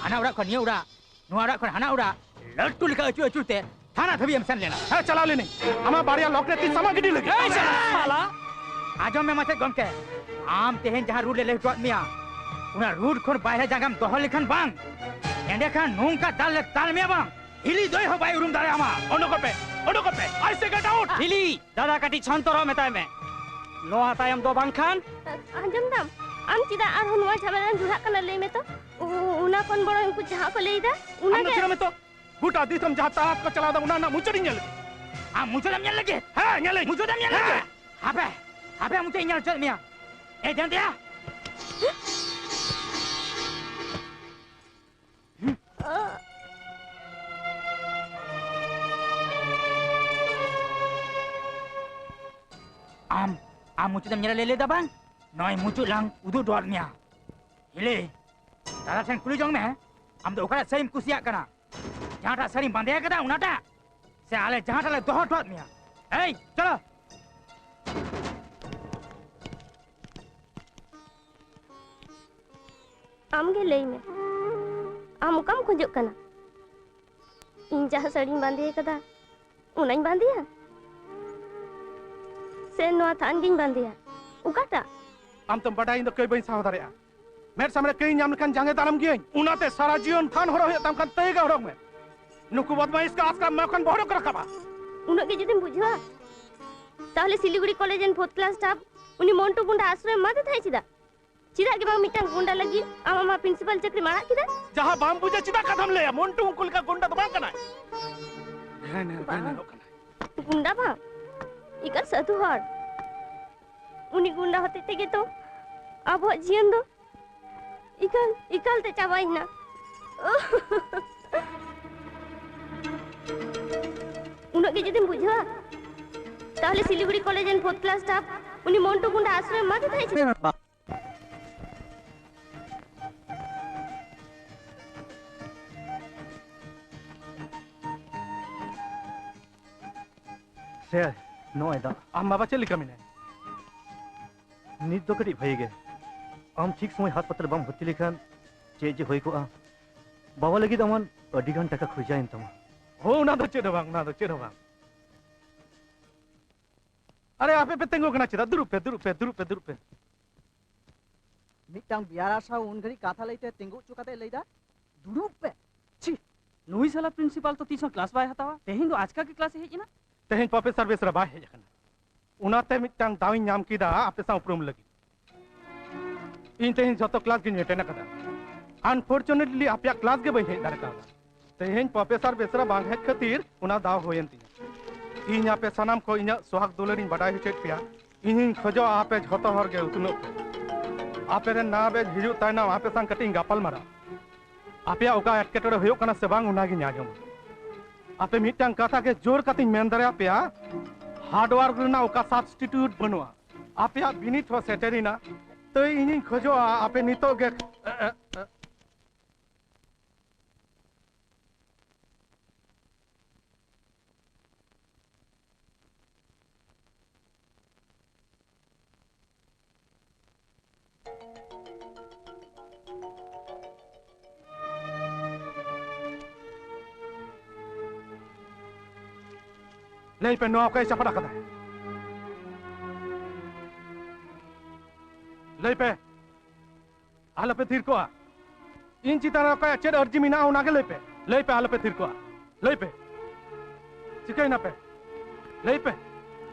ᱦᱟᱱᱟ ᱚᱲᱟᱜ ᱠᱷᱚᱱ ᱱᱤᱭᱟᱹ ᱚᱲᱟᱜ, ᱱᱚᱣᱟ ᱚᱲᱟᱜ ᱠᱷᱚᱱ ᱦᱟᱱᱟ ᱚᱲᱟᱜ, ᱞᱟᱹᱴᱩ ᱞᱮᱠᱟ ᱟᱹᱪᱩᱨ ᱟᱹᱪᱩᱨ ᱛᱮ ᱛᱷᱟᱱᱟ ᱫᱷᱟᱹᱵᱤᱡ ᱮᱢ ᱥᱮᱱ ᱞᱮᱱᱟ᱾ ᱦᱮᱸ, ᱪᱟᱞᱟᱣ ᱞᱮᱱᱟᱹᱧ᱾ ᱟᱢᱟᱜ ᱵᱟᱨᱭᱟ ᱞᱚᱠ ᱨᱮ ᱛᱤ ᱥᱟᱢᱟᱜ ᱜᱤᱰᱤ ᱞᱟᱹᱜᱤᱫ᱾ ᱮᱭ ᱥᱟᱞᱟ! ᱟᱸᱡᱚᱢ ᱢᱮ ᱢᱟᱪᱮᱫ ᱜᱚᱢᱠᱮ, ᱟᱢ ᱛᱮᱦᱮᱧ ᱡᱟᱦᱟᱸ ᱨᱩᱴ ᱞᱮ ᱞᱟᱹᱭ ᱦᱚᱴᱚᱣᱟᱫ ᱢᱮᱭᱟ, ᱚᱱᱟ ᱨᱩᱴ ᱠᱷᱚᱱ ᱵᱟᱭᱨᱮ ᱡᱟᱸᱜᱟᱢ ᱫᱚᱦᱚ ᱞᱮᱠᱷᱟᱱ ᱵᱟᱝ, ᱮᱸᱰᱮᱠᱷᱟᱱ ᱱᱚᱝᱠᱟ ᱫᱟᱞ ᱞᱮ ᱫᱟᱞ ᱢᱮᱭᱟ ᱵᱟᱝ, ᱦᱤᱞᱤ ᱫᱚᱭ ᱦᱚᱸ ᱵᱟᱭ ᱩᱨᱩᱢ ᱫᱟᱲᱮᱭᱟᱢᱟ᱾ ᱚᱰᱚᱠᱚᱜ ᱯᱮ, ᱚᱰᱚᱠᱚᱜ ᱯᱮ, I say get out! ᱦᱤᱞᱤ! ᱫᱟᱫᱟ, ᱠᱟᱹᱴᱤᱡ ᱥᱚᱱᱛᱚᱨᱚᱜ ᱢᱮᱛᱟᱭ ᱢᱮ᱾ ᱱᱚᱣᱟ ᱛᱟᱭᱚᱢ ᱫᱚ ᱵᱟᱝᱠᱷᱟᱱ᱾ ᱟ-, ᱟᱸᱡᱚᱢ ᱫᱟᱢ? ᱟᱢ ᱪᱮᱫᱟᱜ ᱟᱨᱦᱚᱸ ᱱᱚᱣᱟ ᱡᱷᱟᱢᱮᱞᱟ ᱨᱮᱢ ᱡᱚᱲᱟᱜ ᱠᱟᱱᱟ, ᱞᱟᱹᱭ ᱢᱮ ᱛᱚ? ᱩ-, ᱩ-, ᱚᱱᱟ ᱠᱷᱚᱱ ᱵᱚᱲᱚ ᱩᱱᱠᱩ ᱡᱟᱦᱟᱸ ᱠᱚ ᱞᱟᱹᱭ ᱮᱫᱟ, ᱚᱱᱟ ᱟᱢ ᱫᱚ ᱜᱮ᱾ ᱛᱷᱤᱨᱚᱜ ᱢᱮ ᱛᱚ᱾ ᱜᱚᱴᱟ ᱫᱤᱥᱚᱢ ᱡᱟᱦᱟᱸ ᱛᱟᱲᱟᱛ ᱠᱚ ᱪᱟᱞᱟᱣ ᱮᱫᱟ, ᱚᱱᱟ ᱨᱮᱱᱟᱜ ᱢᱩᱪᱟᱹᱫ ᱤᱧ ᱧᱮᱞ ᱞᱮᱜᱮ᱾ ᱟᱢ ᱢᱩᱪᱟᱹᱫ ᱮᱢ ᱧᱮᱞ ᱞᱟᱹᱜᱤᱫ? ᱦᱮᱸ, ᱧᱮᱞ ᱟᱹᱧ᱾ ᱢᱩᱪᱟᱹᱫ ᱮᱢ ᱧᱮᱞ ᱞᱟᱹᱜᱤᱫ? ᱦᱮᱸ᱾ ᱦᱟᱯᱮ, ᱦᱟᱯᱮ, ᱢᱩᱪᱟᱹᱫ ᱤᱧ ᱧᱮᱞ ᱦᱚᱪᱚᱭᱮᱫ ᱢᱮᱭᱟ᱾ ᱮ, ᱡᱟᱱᱛᱮᱭᱟ! ᱟᱢ, ᱟᱢ ᱢᱩᱪᱟᱹᱫ ᱮᱢ ᱧᱮᱞ ᱞᱟᱹᱭ ᱞᱮᱫᱟ ᱵᱟᱝ? ᱱᱚᱜᱼᱚᱭ ᱢᱩᱪᱟᱹᱫ ᱞᱟᱝ ᱩᱫᱩᱜ ᱦᱚᱴᱚᱣᱟᱫ ᱢᱮᱭᱟ᱾ ᱦᱤᱞᱤ, ᱫᱟᱫᱟ ᱴᱷᱮᱱ ᱠᱩᱞᱤ ᱡᱚᱝ ᱢᱮ, ᱟᱢ ᱫᱚ ᱚᱠᱟᱴᱟᱜ ᱥᱟᱹᱲᱤᱢ ᱠᱩᱥᱤᱭᱟᱜ ᱠᱟᱱᱟ? ᱡᱟᱦᱟᱸᱴᱟᱜ ᱥᱟᱹᱲᱤᱢ ᱵᱟᱸᱫᱮ ᱟᱠᱟᱫᱟ ᱚᱱᱟᱴᱟᱜ? ᱥᱮ ᱟᱞᱮ ᱡᱟᱦᱟᱸᱴᱟᱜ ᱞᱮ ᱫᱚᱦᱚ ᱦᱚᱴᱚᱣᱟᱫ ᱢᱮᱭᱟ? ᱮᱭ, ᱪᱚᱞᱚ! ᱟᱢ ᱜᱮ ᱞᱟᱹᱭ ᱢᱮ, ᱟᱢ ᱚᱠᱟᱢ ᱠᱷᱚᱡᱚᱜ ᱠᱟᱱᱟ? ᱤᱧ ᱡᱟᱦᱟᱸ ᱥᱟᱹᱲᱤᱧ ᱵᱟᱸᱫᱮ ᱟᱠᱟᱫᱟ, ᱚᱱᱟᱧ ᱵᱟᱸᱫᱮᱭᱟ? ᱥᱮ ᱱᱚᱣᱟ ᱛᱷᱟᱱ ᱜᱤᱧ ᱵᱟᱸᱫᱮᱭᱟ? ᱚᱠᱟᱴᱟᱜ? ᱟᱢ ᱛᱚᱢ ᱵᱟᱰᱟᱭᱟ ᱤᱧ ᱫᱚ ᱠᱟᱹᱭ ᱵᱟᱹᱧ ᱥᱟᱦᱟᱣ ᱫᱟᱲᱮᱭᱟᱜᱼᱟ᱾ ᱢᱮᱫ ᱥᱟᱢᱱᱮ ᱠᱟᱹᱭ ᱧᱟᱢ ᱞᱮᱠᱷᱟᱱ ᱡᱟᱸᱜᱮ ᱫᱟᱨᱟᱢ ᱜᱤᱭᱟᱹᱧ᱾ ᱚᱱᱟᱛᱮ ᱥᱟᱨᱟ ᱡᱤᱭᱚᱱ ᱛᱷᱟᱱ ᱦᱚᱨᱚᱜ ᱦᱩᱭᱩᱜ ᱛᱟᱢ ᱠᱷᱟᱱ ᱛᱟᱹᱭ ᱜᱮ ᱦᱚᱨᱚᱜ ᱢᱮ᱾ ᱱᱩᱠᱩ ᱵᱚᱫᱢᱟᱭᱤᱥ ᱠᱚ ᱟᱥᱠᱟ ᱢᱟ ᱠᱷᱚᱱ ᱵᱚᱦᱚᱜ ᱠᱚ ᱨᱟᱠᱟᱵᱟ᱾ ᱩᱱᱟᱹᱜ ᱜᱮ ᱡᱩᱫᱤᱢ ᱵᱩᱡᱷᱟᱹᱣᱟ, ᱛᱟᱦᱞᱮ ᱥᱤᱞᱤᱜᱩᱲᱤ ᱠᱚᱞᱮᱡᱽ ᱨᱮᱱ ᱯᱷᱳᱨᱛᱷ ᱠᱞᱟᱥ ᱥᱴᱟᱯ ᱩᱱᱤ ᱢᱚᱱᱴᱩ ᱜᱩᱱᱰᱟ ᱟᱥᱨᱚᱭ ᱮᱢᱟᱫᱮ ᱛᱟᱦᱮᱸ ᱪᱮᱫᱟᱜ? ᱪᱮᱫᱟᱜ ᱜᱮ ᱵᱟᱝ ᱢᱤᱫᱴᱟᱝ ᱜᱩᱱᱰᱟ ᱞᱟᱹᱜᱤᱫ ᱟᱢ ᱟᱢᱟᱜ ᱯᱨᱤᱱᱥᱤᱯᱟᱞ ᱪᱟᱹᱠᱨᱤᱢ ᱟᱲᱟᱜ ᱠᱮᱫᱟ? ᱡᱟᱦᱟᱸ ᱵᱟᱢ ᱵᱩᱡᱟ ᱪᱮᱫᱟᱜ ᱠᱟᱛᱷᱟᱢ ᱞᱟᱹᱭᱟ? ᱢᱚᱱᱴᱩ ᱩᱱᱠᱩ ᱞᱮᱠᱟ ᱜᱩᱱᱰᱟ ᱫᱚ ᱵᱟᱝ ᱠᱟᱱᱟᱭ᱾ ᱜᱷᱟᱱᱮᱨ ᱵᱟᱝ᱾ ᱜᱷᱟᱱᱮᱨᱚᱜ ᱠᱟᱱᱟᱭ᱾ ᱜᱩᱱᱰᱟ ᱵᱟᱝ, ᱮᱠᱟᱞ ᱥᱟᱹᱫᱷᱩ ᱦᱚᱲ᱾ ᱩᱱᱤ ᱜᱩᱱᱰᱟ ᱦᱚᱛᱮᱡ ᱛᱮᱜᱮ ᱛᱚ ᱟᱵᱚᱣᱟᱜ ᱡᱤᱭᱚᱱ ᱫᱚ ᱮᱠᱟᱞ, ᱮᱠᱟᱞ ᱛᱮ ᱪᱟᱵᱟᱭᱮᱱᱟ᱾ ᱩᱱᱟᱹᱜ ᱜᱮ ᱡᱩᱫᱤᱢ ᱵᱩᱡᱷᱟᱹᱣᱟ, ᱛᱟᱦᱞᱮ ᱥᱤᱞᱤᱜᱩᱲᱤ ᱠᱚᱞᱮᱡᱽ ᱨᱮᱱ ᱯᱷᱳᱨᱛᱷ ᱠᱞᱟᱥ ᱥᱴᱟᱯ ᱩᱱᱤ ᱢᱚᱱᱴᱩ ᱜᱩᱱᱰᱟ ᱟᱥᱨᱚᱭ ᱮᱢᱟᱫᱮ ᱛᱟᱦᱮᱸ ᱪᱮᱫᱟᱜ? ᱥᱮ ᱱᱚᱜᱼᱚᱭ ᱫᱟᱜ᱾ ᱟᱢ ᱵᱟᱵᱟ ᱪᱮᱫ ᱞᱮᱠᱟ ᱢᱮᱱᱟᱭᱟ? ᱱᱤᱛ ᱫᱚ ᱠᱟᱹᱴᱤᱡ ᱵᱷᱟᱹᱜᱤ ᱜᱮ᱾ ᱟᱢ ᱴᱷᱤᱠ ᱥᱚᱢᱚᱭ ᱦᱟᱥᱯᱟᱛᱟᱞ ᱵᱟᱢ ᱵᱷᱚᱨᱛᱤ ᱞᱮᱠᱷᱟᱱ ᱪᱮᱫ ᱡᱮ ᱦᱩᱭ ᱠᱚᱜᱼᱟ᱾ ᱵᱟᱵᱟ ᱞᱟᱹᱜᱤᱫ ᱮᱢᱚᱱ ᱟᱹᱰᱤ ᱜᱟᱱ ᱴᱟᱠᱟ ᱠᱷᱚᱨᱪᱟᱭᱮᱱ ᱛᱟᱢᱟ᱾ ᱦᱳ, ᱚᱱᱟ ᱫᱚ ᱪᱮᱫ ᱦᱚᱸ ᱵᱟᱝ, ᱚᱱᱟ ᱫᱚ ᱪᱮᱫ ᱦᱚᱸ ᱵᱟᱝ᱾ ᱟᱨᱮ, ᱟᱯᱮ ᱯᱮ ᱛᱤᱸᱜᱩ ᱠᱟᱱᱟ ᱪᱮᱫᱟᱜ? ᱫᱩᱲᱩᱵ ᱯᱮ, ᱫᱩᱲᱩᱵ ᱯᱮ, ᱫᱩᱲᱩᱵ ᱯᱮ, ᱫᱩᱲᱩᱵ ᱯᱮ᱾ ᱢᱤᱫᱴᱟᱝ ᱵᱤᱭᱟᱨᱟ ᱥᱟᱶ ᱩᱱ ᱜᱷᱟᱹᱲᱤᱡ ᱠᱟᱛᱷᱟ ᱞᱟᱹᱭᱛᱮ ᱛᱤᱸᱜᱩ ᱦᱚᱪᱚ ᱠᱟᱛᱮ ᱞᱟᱹᱭᱫᱟ, "ᱫᱩᱲᱩᱵ ᱯᱮ!" ᱪᱷᱤ, ᱱᱩᱭ ᱥᱟᱞᱟ ᱯᱨᱤᱱᱥᱤᱯᱟᱞ ᱛᱚ ᱛᱤᱥ ᱦᱚᱸ ᱠᱞᱟᱥ ᱵᱟᱭ ᱦᱟᱛᱟᱣᱟ᱾ ᱛᱮᱦᱮᱧ ᱫᱚ ᱟᱪᱠᱟ ᱜᱮ ᱠᱞᱟᱥ ᱮ ᱦᱮᱡ ᱮᱱᱟ᱾ ᱛᱮᱦᱮᱧ ᱯᱨᱚᱯᱷᱮᱥᱚᱨ ᱵᱮᱥᱨᱟ ᱵᱟᱭ ᱦᱮᱡ ᱟᱠᱟᱱᱟ, ᱚᱱᱟᱛᱮ ᱢᱤᱫᱴᱟᱝ ᱫᱟᱣ ᱤᱧ ᱧᱟᱢ ᱠᱮᱫᱟ ᱟᱯᱮ ᱥᱟᱶ ᱩᱯᱨᱩᱢ ᱞᱟᱹᱜᱤᱫ᱾ ᱤᱧ ᱛᱮᱦᱮᱧ ᱡᱷᱚᱛᱚ ᱠᱞᱟᱥ ᱜᱤᱧ ᱮᱴᱮᱱᱰ ᱟᱠᱟᱫᱟ᱾ ᱟᱱᱯᱷᱚᱨᱪᱩᱱᱮᱴᱞᱤ ᱟᱯᱮᱭᱟᱜ ᱠᱞᱟᱥ ᱜᱮ ᱵᱟᱹᱧ ᱦᱮᱡ ᱫᱟᱲᱮ ᱠᱟᱣᱫᱟ᱾ ᱛᱮᱦᱮᱧ ᱯᱨᱚᱯᱷᱮᱥᱚᱨ ᱵᱮᱥᱨᱟ ᱵᱟᱝ ᱦᱮᱡ ᱠᱷᱟᱹᱛᱤᱨ ᱚᱱᱟ ᱫᱟᱣ ᱦᱩᱭᱮᱱ ᱛᱤᱧᱟ᱾ ᱤᱧ ᱟᱯᱮ ᱥᱟᱱᱟᱢ ᱠᱚ ᱤᱧᱟᱹᱜ ᱥᱚᱦᱟᱜ ᱫᱩᱞᱟᱹᱲ ᱤᱧ ᱵᱟᱰᱟᱭ ᱦᱚᱪᱚᱭᱮᱫ ᱯᱮᱭᱟ᱾ ᱤᱧᱤᱧ ᱠᱷᱚᱡᱚᱜᱼᱟ ᱟᱯᱮ ᱡᱷᱚᱛᱚ ᱦᱚᱲ ᱜᱮ ᱩᱛᱱᱟᱹᱜ ᱯᱮ᱾ ᱟᱯᱮ ᱨᱮᱱ ᱱᱟᱣᱟ ᱵᱮᱪ ᱦᱤᱡᱩᱜ ᱛᱟᱭᱱᱚᱢ ᱟᱯᱮ ᱥᱟᱶ ᱠᱟᱹᱴᱤᱡ ᱤᱧ ᱜᱟᱯᱟᱞ ᱢᱟᱨᱟᱣ᱾ ᱟᱯᱮᱭᱟᱜ ᱚᱠᱟ ᱮᱴᱠᱮᱴᱚᱬᱮ ᱦᱩᱭᱩᱜ ᱠᱟᱱᱟ ᱥᱮ ᱵᱟᱝ, ᱚᱱᱟᱜᱤᱧ ᱟᱸᱡᱚᱢᱟ᱾ ᱟᱯᱮ ᱢᱤᱫᱴᱟᱝ ᱠᱟᱛᱷᱟ ᱜᱮ ᱡᱳᱨ ᱠᱟᱛᱮᱧ ᱢᱮᱱ ᱫᱟᱲᱮᱭᱟᱯᱮᱭᱟ, ᱦᱟᱨᱰ ᱣᱟᱨᱠ ᱨᱮᱱᱟᱜ ᱚᱠᱟ ᱥᱟᱵᱥᱴᱤᱴᱤᱭᱩᱴ ᱵᱟᱹᱱᱩᱜᱼᱟ᱾ ᱟᱯᱮᱭᱟᱜ ᱵᱤᱱᱤᱰ ᱦᱚᱸ ᱥᱮᱴᱮᱨᱮᱱᱟ, ᱛᱟᱹᱭ ᱤᱧᱤᱧ ᱠᱷᱚᱡᱚᱜᱼᱟ ᱟᱯᱮ ᱱᱤᱛᱚᱜ ᱜᱮ, ᱮ, ᱮ, ᱮ, ᱞᱟᱹᱭ ᱯᱮ, ᱱᱚᱣᱟ ᱚᱠᱚᱭᱮ ᱪᱟᱯᱟᱫ ᱟᱠᱟᱫᱟ? ᱞᱟᱹᱭ ᱯᱮ, ᱟᱞᱚᱯᱮ ᱛᱷᱤᱨ ᱠᱚᱜᱼᱟ᱾ ᱤᱧ ᱪᱮᱛᱟᱱ ᱨᱮ ᱚᱠᱚᱭᱟᱜ ᱪᱮᱫ ᱟᱹᱨᱡᱤ ᱢᱮᱱᱟᱜᱼᱟ, ᱚᱱᱟᱜᱮ ᱞᱟᱹᱭ ᱯᱮ᱾ ᱞᱟᱹᱭ ᱯᱮ, ᱟᱞᱚᱯᱮ ᱛᱷᱤᱨ ᱠᱚᱜᱼᱟ᱾ ᱞᱟᱹᱭ ᱯᱮ, ᱪᱤᱠᱟᱹᱭᱮᱱᱟ ᱯᱮ? ᱞᱟᱹᱭ ᱯᱮ᱾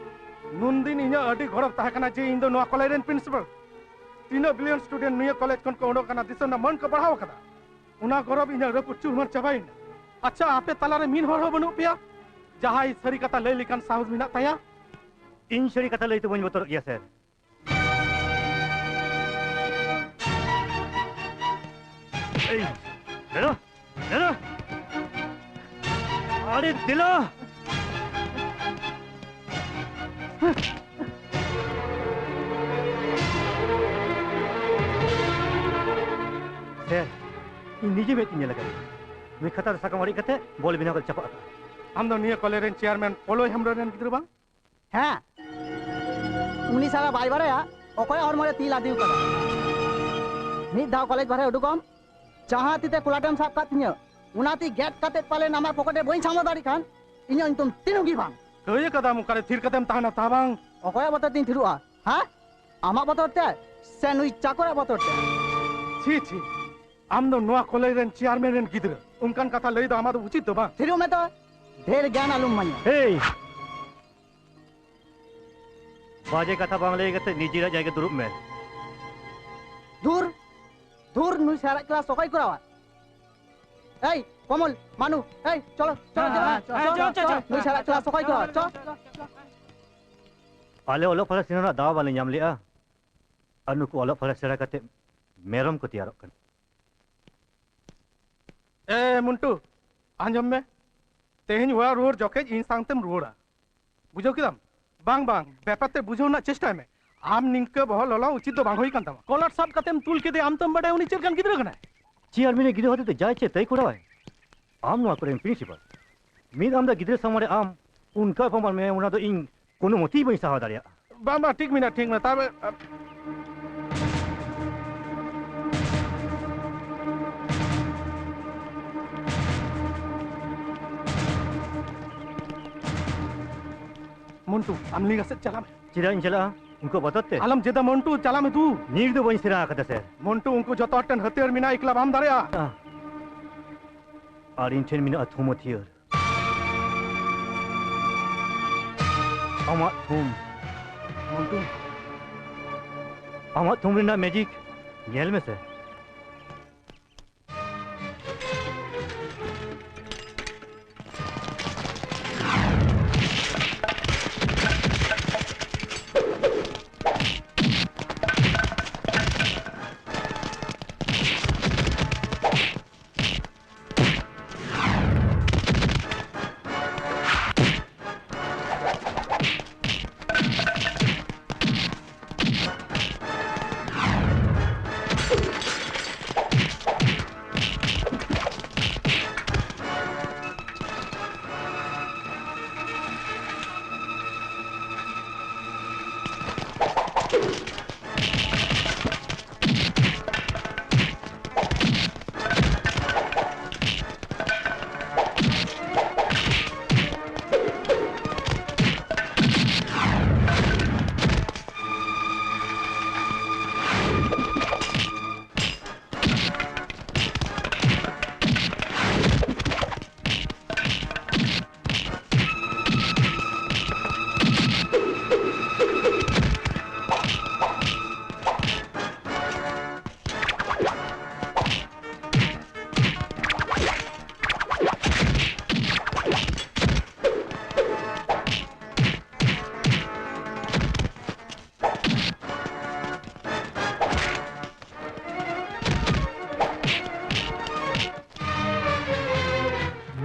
ᱱᱩᱱᱫᱤᱱ ᱤᱧᱟᱹᱜ ᱟᱹᱰᱤ ᱜᱚᱨᱚᱵᱽ ᱛᱟᱦᱮᱸ ᱠᱟᱱᱟ ᱡᱮ ᱤᱧ ᱫᱚ ᱱᱚᱣᱟ ᱠᱚᱞᱮᱡᱽ ᱨᱮᱱ ᱯᱨᱤᱱᱥᱤᱯᱟᱞ᱾ ᱛᱤᱱᱟᱹᱜ ᱵᱤᱞᱤᱭᱚᱱ ᱥᱴᱩᱰᱮᱱᱴ ᱱᱤᱭᱟᱹ ᱠᱚᱞᱮᱡᱽ ᱠᱷᱚᱱ ᱠᱚ ᱩᱰᱩᱠ ᱠᱟᱱᱟ, ᱫᱤᱥᱚᱢ ᱨᱮᱱᱟᱜ ᱢᱟᱹᱱ ᱠᱚ ᱵᱟᱲᱦᱟᱣ ᱟᱠᱟᱫᱟ᱾ ᱚᱱᱟ ᱜᱚᱨᱚᱵᱽ ᱤᱧᱟᱹᱜ ᱨᱟᱹᱯᱩᱫ ᱪᱩᱨᱢᱟᱨ ᱪᱟᱵᱟᱭᱮᱱᱟ᱾ ᱟᱪᱪᱷᱟ, ᱟᱯᱮ ᱛᱟᱞᱟᱨᱮ ᱢᱤᱫ ᱦᱚᱲ ᱦᱚᱸ ᱵᱟᱹᱱᱩᱜ ᱯᱮᱭᱟ ᱡᱟᱦᱟᱸᱭ ᱥᱟᱹᱨᱤ ᱠᱟᱛᱷᱟ ᱞᱟᱹᱭ ᱞᱮᱠᱟᱱ ᱥᱟᱦᱚᱥ ᱢᱮᱱᱟᱜ ᱛᱟᱭᱟ? ᱤᱧ ᱥᱟᱹᱨᱤ ᱠᱟᱛᱷᱟ ᱞᱟᱹᱭ ᱛᱮ ᱵᱟᱹᱧ ᱵᱚᱛᱚᱨᱚᱜ ᱜᱮᱭᱟ, ᱥᱮᱨ᱾ ᱮᱭ, ᱫᱮᱞᱟ, ᱫᱮᱞᱟ᱾ ᱟᱨᱮ ᱫᱮᱞᱟ᱾ ᱥᱮᱨ, ᱤᱧ ᱱᱤᱡᱮ ᱢᱮᱫ ᱛᱤᱧ ᱧᱮᱞ ᱟᱠᱟᱫᱟ᱾ ᱱᱩᱭ ᱠᱷᱟᱛᱟᱨ ᱥᱟᱠᱟᱢ ᱟᱲᱮᱡ ᱠᱟᱛᱮ ᱵᱚᱞ ᱵᱮᱱᱟᱣ ᱠᱟᱛᱮ ᱪᱟᱯᱟᱫ ᱟᱠᱟᱫᱟ᱾ ᱟᱢ ᱫᱚ ᱱᱤᱭᱟᱹ ᱠᱚᱞᱮᱡᱽ ᱨᱮᱱ ᱪᱮᱭᱟᱨᱢᱮᱱ ᱯᱚᱞᱚᱭ ᱦᱮᱢᱵᱨᱚᱢ ᱨᱮᱱ ᱜᱤᱫᱽᱨᱟᱹ ᱵᱟᱝ? ᱦᱮᱸ, ᱩᱱᱤ ᱥᱟᱞᱟ ᱵᱟᱭ ᱵᱟᱲᱟᱭᱟ ᱚᱠᱚᱭᱟᱜ ᱦᱚᱲᱢᱚ ᱨᱮ ᱛᱤ ᱞᱟᱫᱮ ᱟᱠᱟᱫᱟ᱾ ᱢᱤᱫ ᱫᱷᱟᱣ ᱠᱚᱞᱮᱡᱽ ᱵᱟᱨᱦᱮ ᱩᱰᱩᱠᱚᱜ ᱟᱢ, ᱡᱟᱦᱟᱸ ᱛᱤ ᱛᱮ ᱠᱩᱞᱟᱴᱮᱢ ᱥᱟᱵ ᱠᱟᱜ ᱛᱤᱧᱟᱹ, ᱚᱱᱟ ᱛᱤ ᱜᱮᱫ ᱠᱟᱛᱮ ᱯᱟᱞᱮᱱ ᱟᱢᱟᱜ ᱯᱚᱠᱮᱴ ᱨᱮ ᱵᱟᱹᱧ ᱥᱟᱢᱵᱟᱣ ᱫᱟᱲᱮᱭᱟᱜ ᱠᱷᱟᱱ, ᱤᱧᱟᱹᱜ ᱧᱩᱛᱩᱢ ᱛᱤᱱᱩᱜ ᱜᱮ ᱵᱟᱝ᱾ ᱠᱟᱹᱭ ᱠᱟᱫᱟᱢ ᱚᱠᱟᱨᱮ, ᱛᱷᱤᱨ ᱠᱟᱛᱮᱢ ᱛᱟᱦᱮᱱᱟ ᱛᱟ ᱵᱟᱝ? ᱚᱠᱚᱭᱟᱜ ᱵᱚᱛᱚᱨ ᱛᱤᱧ ᱛᱷᱤᱨᱚᱜᱼᱟ? ᱦᱮᱸ? ᱟᱢᱟᱜ ᱵᱚᱛᱚᱨ ᱛᱮ ᱥᱮ ᱱᱩᱭ ᱪᱟᱠᱚᱨᱟᱜ ᱵᱚᱛᱚᱨ ᱛᱮ? ᱪᱷᱤ, ᱪᱷᱤ, ᱟᱢ ᱫᱚ ᱱᱚᱣᱟ ᱠᱚᱞᱮᱡᱽ ᱨᱮᱱ ᱪᱮᱭᱟᱨᱢᱮᱱ ᱨᱮᱱ ᱜᱤᱫᱽᱨᱟᱹ, ᱚᱱᱠᱟᱱ ᱠᱟᱛᱷᱟ ᱞᱟᱹᱭ ᱫᱚ ᱟᱢᱟᱜ ᱫᱚ ᱩᱪᱤᱛ ᱫᱚ ᱵᱟᱝ᱾ ᱛᱷᱤᱨᱚᱜ ᱢᱮ ᱛᱚ, ᱰᱷᱮᱨ ᱜᱮᱭᱟᱱ ᱟᱞᱚᱢ ᱢᱟᱧᱟ᱾ ᱮᱭ! ᱵᱟᱡᱮ ᱠᱟᱛᱷᱟ ᱵᱟᱝ ᱞᱟᱹᱭ ᱠᱟᱛᱮ ᱱᱤᱡᱮᱨᱟᱜ ᱡᱟᱭᱜᱟ ᱫᱩᱲᱩᱵ ᱢᱮ᱾ ᱫᱷᱩᱨ, ᱫᱷᱩᱨ, ᱱᱩᱭ ᱥᱟᱨᱟᱜ ᱠᱞᱟᱥ ᱚᱠᱚᱭ ᱠᱚᱨᱟᱣᱟ? ᱮᱭ, ᱠᱚᱢᱚᱞ, ᱢᱟᱱᱩ, ᱮᱭ, ᱪᱚᱞᱚ, ᱪᱚᱞᱚ, ᱦᱮᱸ, ᱪᱚᱞᱚ, ᱦᱮᱸ, ᱪᱚᱞᱚ, ᱦᱮᱸ, ᱪᱚᱞᱚ, ᱪᱚᱞᱚ, ᱪᱚᱞᱚ, ᱪᱚᱞᱚ, ᱱᱩᱭ ᱥᱟᱨᱟᱜ ᱠᱞᱟᱥ ᱚᱠᱚᱭ ᱠᱚᱨᱟᱣᱟ? ᱪᱚᱞᱚ᱾ ᱟᱞᱮ ᱚᱞᱚᱜ ᱯᱟᱲᱦᱟᱜ ᱥᱮᱱᱚᱜ ᱨᱮᱱᱟᱜ ᱫᱟᱣ ᱵᱟᱞᱮ ᱧᱟᱢ ᱞᱮᱜᱼᱟ, ᱟᱨ ᱱᱩᱠᱩ ᱚᱞᱚᱜ ᱯᱟᱲᱦᱟᱜ ᱥᱮᱬᱟ ᱠᱟᱛᱮ ᱢᱮᱨᱚᱢ ᱠᱚ ᱛᱮᱭᱟᱨᱚᱜ ᱠᱟᱱᱟ᱾ ᱮ ᱢᱩᱱᱴᱩ, ᱟᱸᱡᱚᱢ ᱢᱮ, ᱛᱮᱦᱮᱧ ᱚᱲᱟᱜ ᱨᱩᱣᱟᱹᱲ ᱡᱚᱠᱷᱮᱡ ᱤᱧ ᱥᱟᱶᱛᱮᱢ ᱨᱩᱣᱟᱹᱲᱟ, ᱵᱩᱡᱷᱟᱹᱣ ᱠᱮᱫᱟᱢ? ᱵᱟᱝ, ᱵᱟᱝ, ᱵᱮᱯᱟᱨ ᱛᱮ ᱵᱩᱡᱷᱟᱹᱣ ᱨᱮᱱᱟᱜ ᱪᱮᱥᱴᱟᱭ ᱢᱮ᱾ ᱟᱢ ᱱᱤᱝᱠᱟᱹ ᱵᱚᱦᱚᱜ ᱞᱚᱞᱚ ᱩᱪᱤᱛ ᱫᱚ ᱵᱟᱝ ᱦᱩᱭ ᱠᱟᱱ ᱛᱟᱢᱟ᱾ ᱠᱚᱞᱟᱨ ᱥᱟᱵ ᱠᱟᱛᱮᱢ ᱛᱩᱞ ᱠᱮᱫᱮ, ᱟᱢ ᱛᱚᱢ ᱵᱟᱰᱟᱭᱟ ᱩᱱᱤ ᱪᱮᱫ ᱞᱮᱠᱟᱱ ᱜᱤᱫᱽᱨᱟᱹ ᱠᱟᱱᱟᱭ᱾ ᱪᱮᱭᱟᱨᱢᱮᱱ ᱜᱤᱫᱽᱨᱟᱹ ᱦᱚᱛᱮᱛᱮ ᱡᱟᱭ ᱪᱮᱫ ᱛᱟᱹᱭ ᱠᱚᱨᱟᱣᱟᱭ᱾ ᱟᱢ ᱱᱚᱣᱟ ᱠᱚᱨᱮᱱ ᱯᱨᱤᱱᱥᱤᱯᱟᱞ, ᱢᱤᱫ ᱟᱢᱫᱟ ᱜᱤᱫᱽᱨᱟᱹ ᱥᱟᱢᱟᱝ ᱨᱮ ᱟᱢ ᱚᱱᱠᱟ ᱚᱯᱚᱢᱟᱱ ᱢᱮ, ᱚᱱᱟ ᱫᱚ ᱤᱧ ᱠᱳᱱᱳ ᱢᱚᱛᱮ ᱵᱟᱹᱧ ᱥᱟᱦᱟᱣ ᱫᱟᱲᱮᱭᱟᱜᱼᱟ᱾ ᱵᱟᱝ, ᱵᱟᱝ, ᱴᱷᱤᱠ ᱢᱮᱱᱟᱜᱼᱟ, ᱴᱷᱤᱠ ᱢᱮᱱᱟᱜᱼᱟ᱾ ᱛᱟᱦᱞᱮ, ᱟ, ᱢᱚᱱᱴᱩ, ᱟᱢ ᱞᱤᱸᱜᱟ ᱥᱮᱫ ᱪᱟᱞᱟᱜ ᱢᱮ᱾ ᱪᱮᱫᱟᱜ ᱤᱧ ᱪᱟᱞᱟᱜᱼᱟ? ᱩᱱᱠᱩ ᱵᱚᱛᱚᱨ ᱛᱮ? ᱟᱞᱚᱢ ᱡᱮᱫᱟ ᱢᱚᱱᱴᱩ, ᱪᱟᱞᱟᱜ ᱢᱮ ᱫᱩ᱾ ᱱᱤᱨ ᱫᱚ ᱵᱟᱹᱧ ᱥᱮᱬᱟ ᱟᱠᱟᱫᱟ, ᱥᱮᱨ᱾ ᱢᱚᱱᱴᱩ, ᱩᱱᱠᱩ ᱡᱚᱛᱚ ᱦᱚᱲ ᱴᱷᱮᱱ ᱦᱟᱹᱛᱭᱟᱹᱨ ᱢᱮᱱᱟᱜᱼᱟ, ᱮᱠᱞᱟ ᱵᱟᱢ ᱫᱟᱲᱮᱭᱟᱜᱼᱟ᱾ ᱟᱦ᱾ ᱟᱨ ᱤᱧ ᱴᱷᱮᱱ ᱢᱮᱱᱟᱜᱼᱟ ᱛᱷᱩᱢ ᱦᱟᱹᱛᱭᱟᱹᱨ᱾ ᱟᱢᱟᱜ ᱛᱷᱩᱢ᱾ ᱢᱚᱱᱴᱩ᱾ ᱟᱢᱟᱜ ᱛᱷᱩᱢ ᱨᱮᱱᱟᱜ ᱢᱮᱡᱤᱠ ᱧᱮᱞ ᱢᱮᱥᱮ᱾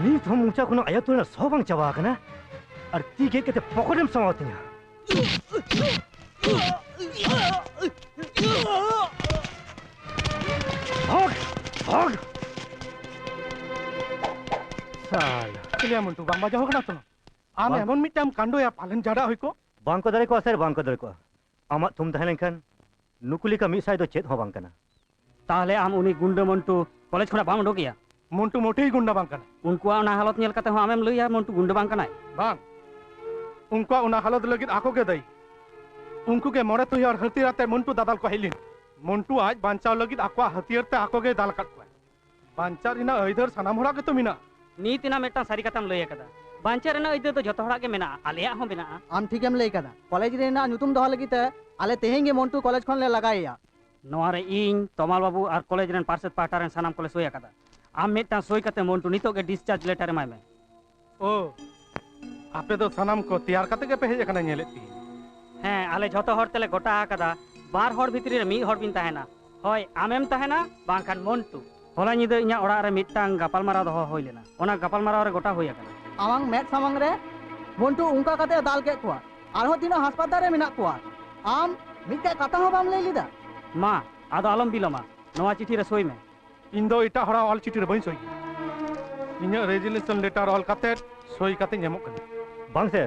ᱱᱤᱛ ᱦᱚᱸ ᱢᱚᱪᱟ ᱠᱷᱚᱱᱟᱜ ᱟᱭᱟᱛ ᱨᱮᱱᱟᱜ ᱥᱚ ᱵᱟᱝ ᱪᱟᱵᱟ ᱟᱠᱟᱱᱟ, ᱟᱨ ᱛᱤ ᱜᱮᱫ ᱠᱟᱛᱮ ᱯᱚᱠᱮᱴ ᱮᱢ ᱥᱟᱢᱟᱣ ᱛᱤᱧᱟ᱾ ᱵᱷᱟᱜᱽ! ᱵᱷᱟᱜᱽ! ᱥᱟᱞᱟ᱾ ᱪᱮᱞᱮᱭᱟ ᱢᱚᱱᱴᱩ, ᱵᱟᱝ ᱵᱟᱡᱟᱣ ᱠᱟᱱᱟ ᱛᱚ? ᱟᱢ ᱵᱟᱝ᱾ ᱮᱢᱚᱱ ᱢᱤᱫᱴᱟᱝ ᱠᱟᱱᱰᱚᱭᱟ, ᱯᱟᱞᱮᱱ ᱡᱟᱰᱟᱜ ᱦᱩᱭ ᱠᱚᱜ᱾ ᱵᱟᱝ ᱠᱚ ᱫᱟᱲᱮ ᱠᱚᱜᱼᱟ ᱥᱮᱨ, ᱵᱟᱝ ᱠᱚ ᱫᱟᱲᱮ ᱠᱚᱜᱼᱟ᱾ ᱟᱢᱟᱜ ᱛᱷᱩᱢ ᱛᱟᱦᱮᱸ ᱞᱮᱱᱠᱷᱟᱱ ᱱᱩᱠᱩ ᱞᱮᱠᱟ ᱢᱤᱫ ᱥᱟᱭ ᱫᱚ ᱪᱮᱫ ᱦᱚᱸ ᱵᱟᱝ ᱠᱟᱱᱟ᱾ ᱛᱟᱦᱞᱮ ᱟᱢ ᱩᱱᱤ ᱜᱩᱱᱰᱟᱹ ᱢᱚᱱᱴᱩ ᱠᱚᱞᱮᱡᱽ ᱠᱷᱚᱱᱟᱜ ᱵᱟᱢ ᱩᱰᱩᱠᱮᱭᱟ? ᱢᱚᱱᱴᱩ ᱢᱚᱴᱮᱭ ᱜᱩᱱᱰᱟᱹ ᱵᱟᱝ ᱠᱟᱱᱟᱭ᱾ ᱩᱱᱠᱩᱣᱟᱜ ᱚᱱᱟ ᱦᱟᱞᱚᱛ ᱧᱮᱞ ᱠᱟᱛᱮ ᱦᱚᱸ ᱟᱢᱮᱢ ᱞᱟᱹᱭᱟ ᱢᱚᱱᱴᱩ ᱜᱩᱱᱰᱟᱹ ᱵᱟᱝ ᱠᱟᱱᱟᱭ? ᱵᱟᱝ᱾ ᱩᱱᱠᱩᱣᱟᱜ ᱚᱱᱟ ᱦᱟᱞᱚᱛ ᱞᱟᱹᱜᱤᱫ ᱟᱠᱚ ᱜᱮ ᱫᱟᱹᱭᱤ᱾ ᱩᱱᱠᱩ ᱜᱮ ᱢᱚᱬᱮ ᱛᱩᱭ ᱦᱚᱲ ᱦᱟᱹᱛᱤᱭᱟᱹᱨ ᱟᱛᱮ ᱢᱚᱱᱴᱩ ᱫᱟᱫᱟᱞ ᱠᱚ ᱦᱮᱡ ᱞᱮᱱ᱾ ᱢᱚᱱᱴᱩ ᱟᱡ ᱵᱟᱧᱪᱟᱣ ᱞᱟᱹᱜᱤᱫ ᱟᱠᱚᱣᱟᱜ ᱦᱟᱹᱛᱤᱭᱟᱹᱨ ᱛᱮ ᱟᱠᱚ ᱜᱮᱭ ᱫᱟᱞ ᱟᱠᱟᱫ ᱠᱚᱣᱟ᱾ ᱵᱟᱧᱪᱟᱜ ᱨᱮᱱᱟᱜ ᱟᱹᱭᱫᱟᱹᱨ ᱥᱟᱱᱟᱢ ᱦᱚᱲᱟᱜ ᱜᱮᱛᱚ ᱢᱮᱱᱟᱜᱼᱟ᱾ ᱱᱤᱛ ᱮᱱᱟ ᱢᱤᱫᱴᱟᱝ ᱥᱟᱹᱨᱤ ᱠᱟᱛᱷᱟᱢ ᱞᱟᱹᱭ ᱟᱠᱟᱫᱟ᱾ ᱵᱟᱧᱪᱟᱜ ᱨᱮᱱᱟᱜ ᱟᱹᱭᱫᱟᱹᱨ ᱫᱚ ᱡᱷᱚᱛᱚ ᱦᱚᱲᱟᱜ ᱜᱮ ᱢᱮᱱᱟᱜᱼᱟ, ᱟᱞᱮᱭᱟᱜ ᱦᱚᱸ ᱢᱮᱱᱟᱜᱼᱟ᱾ ᱟᱢ ᱴᱷᱤᱠᱮᱢ ᱞᱟᱹᱭ ᱟᱠᱟᱫᱟ᱾ ᱠᱚᱞᱮᱡᱽ ᱨᱮᱱᱟᱜ ᱧᱩᱛᱩᱢ ᱫᱚᱦᱚ ᱞᱟᱹᱜᱤᱫ ᱛᱮ ᱟᱞᱮ ᱛᱮᱦᱮᱧ ᱜᱮ ᱢᱚᱱᱴᱩ ᱠᱚᱞᱮᱡᱽ ᱠᱷᱚᱱ ᱞᱮ ᱞᱟᱜᱟᱭᱮᱭᱟ᱾ ᱱᱚᱣᱟ ᱨᱮ ᱤᱧ, ᱛᱚᱢᱟᱞ ᱵᱟᱹᱵᱩ ᱟᱨ ᱠᱚᱞᱮᱡᱽ ᱨᱮᱱ ᱯᱟᱨᱥᱮᱛ ᱯᱟᱦᱴᱟ ᱨᱮᱱ ᱥᱟᱱᱟᱢ ᱠᱚᱞᱮ ᱥᱳᱭ ᱟᱠᱟᱫᱟ᱾ ᱟᱢ ᱢᱤᱫᱴᱟᱝ ᱥᱳᱭ ᱠᱟᱛᱮ ᱢᱚᱱᱴᱩ ᱱᱤᱛᱚᱜ ᱜᱮ discharge letter ᱮᱢᱟᱭ ᱢᱮ᱾ ᱳ, ᱟᱯᱮ ᱫᱚ ᱥᱟᱱᱟᱢ ᱠᱚ ᱛᱮᱭᱟᱨ ᱠᱟᱛᱮ ᱜᱮᱯᱮ ᱦᱮᱡ ᱟᱠᱟᱱᱟ, ᱧᱮᱞᱮᱫ ᱯᱮᱭᱟᱹᱧ᱾ ᱦᱮᱸ, ᱟᱞᱮ ᱡᱷᱚᱛᱚ ᱦᱚᱲ ᱛᱮᱞᱮ ᱜᱚᱴᱟ ᱟᱠᱟᱫᱟ, ᱵᱟᱨ ᱦᱚᱲ ᱵᱷᱤᱛᱨᱤ ᱨᱮ ᱢᱤᱫ ᱦᱚᱲ ᱵᱤᱱ ᱛᱟᱦᱮᱱᱟ, ᱦᱳᱭ ᱟᱢᱮᱢ ᱛᱟᱦᱮᱱᱟ ᱵᱟᱝᱠᱷᱟᱱ ᱢᱚᱱᱴᱩ᱾ ᱦᱚᱞᱟ ᱧᱤᱫᱟᱹ ᱤᱧᱟᱹᱜ ᱚᱲᱟᱜ ᱨᱮ ᱢᱤᱫᱴᱟᱝ ᱜᱟᱯᱟᱞᱢᱟᱨᱟᱣ ᱫᱚᱦᱚ ᱦᱩᱭ ᱞᱮᱱᱟ, ᱚᱱᱟ ᱜᱟᱯᱟᱞᱢᱟᱨᱟᱣ ᱨᱮ ᱜᱚᱴᱟ ᱦᱩᱭ ᱟᱠᱟᱱᱟ᱾ ᱟᱢᱟᱝ ᱢᱮᱫ ᱥᱟᱢᱟᱝ ᱨᱮ ᱢᱚᱱᱴᱩ ᱚᱱᱠᱟ ᱠᱟᱛᱮ ᱫᱟᱞ ᱠᱮᱫ ᱠᱚᱣᱟ, ᱟᱨᱦᱚᱸ ᱛᱤᱱᱟᱹᱜ ᱦᱟᱥᱯᱟᱛᱟᱞ ᱨᱮ ᱢᱮᱱᱟᱜ ᱠᱚᱣᱟ, ᱟᱢ ᱢᱤᱫᱴᱮᱡ ᱠᱟᱛᱷᱟ ᱦᱚᱸ ᱵᱟᱢ ᱞᱟᱹᱭ ᱞᱮᱫᱟ᱾ ᱢᱟ, ᱟᱫᱚ ᱟᱞᱚᱢ ᱵᱤᱞᱚᱢᱟ, ᱱᱚᱣᱟ ᱪᱤᱴᱷᱤ ᱨᱮ ᱥᱳᱭ ᱢᱮ᱾ ᱤᱧ ᱫᱚ ᱮᱴᱟᱜ ᱦᱚᱲᱟᱜ ᱚᱞ ᱪᱤᱴᱷᱤ ᱨᱮ ᱵᱟᱹᱧ ᱥᱳᱭ ᱜᱮᱭᱟ᱾ ᱤᱧᱟᱹᱜ resignation letter ᱚᱞ ᱠᱟᱛᱮ ᱥᱳᱭ ᱠᱟᱛᱮᱧ ᱮᱢᱚᱜ ᱠᱟᱱᱟ᱾ ᱵᱟᱝ ᱥᱮ,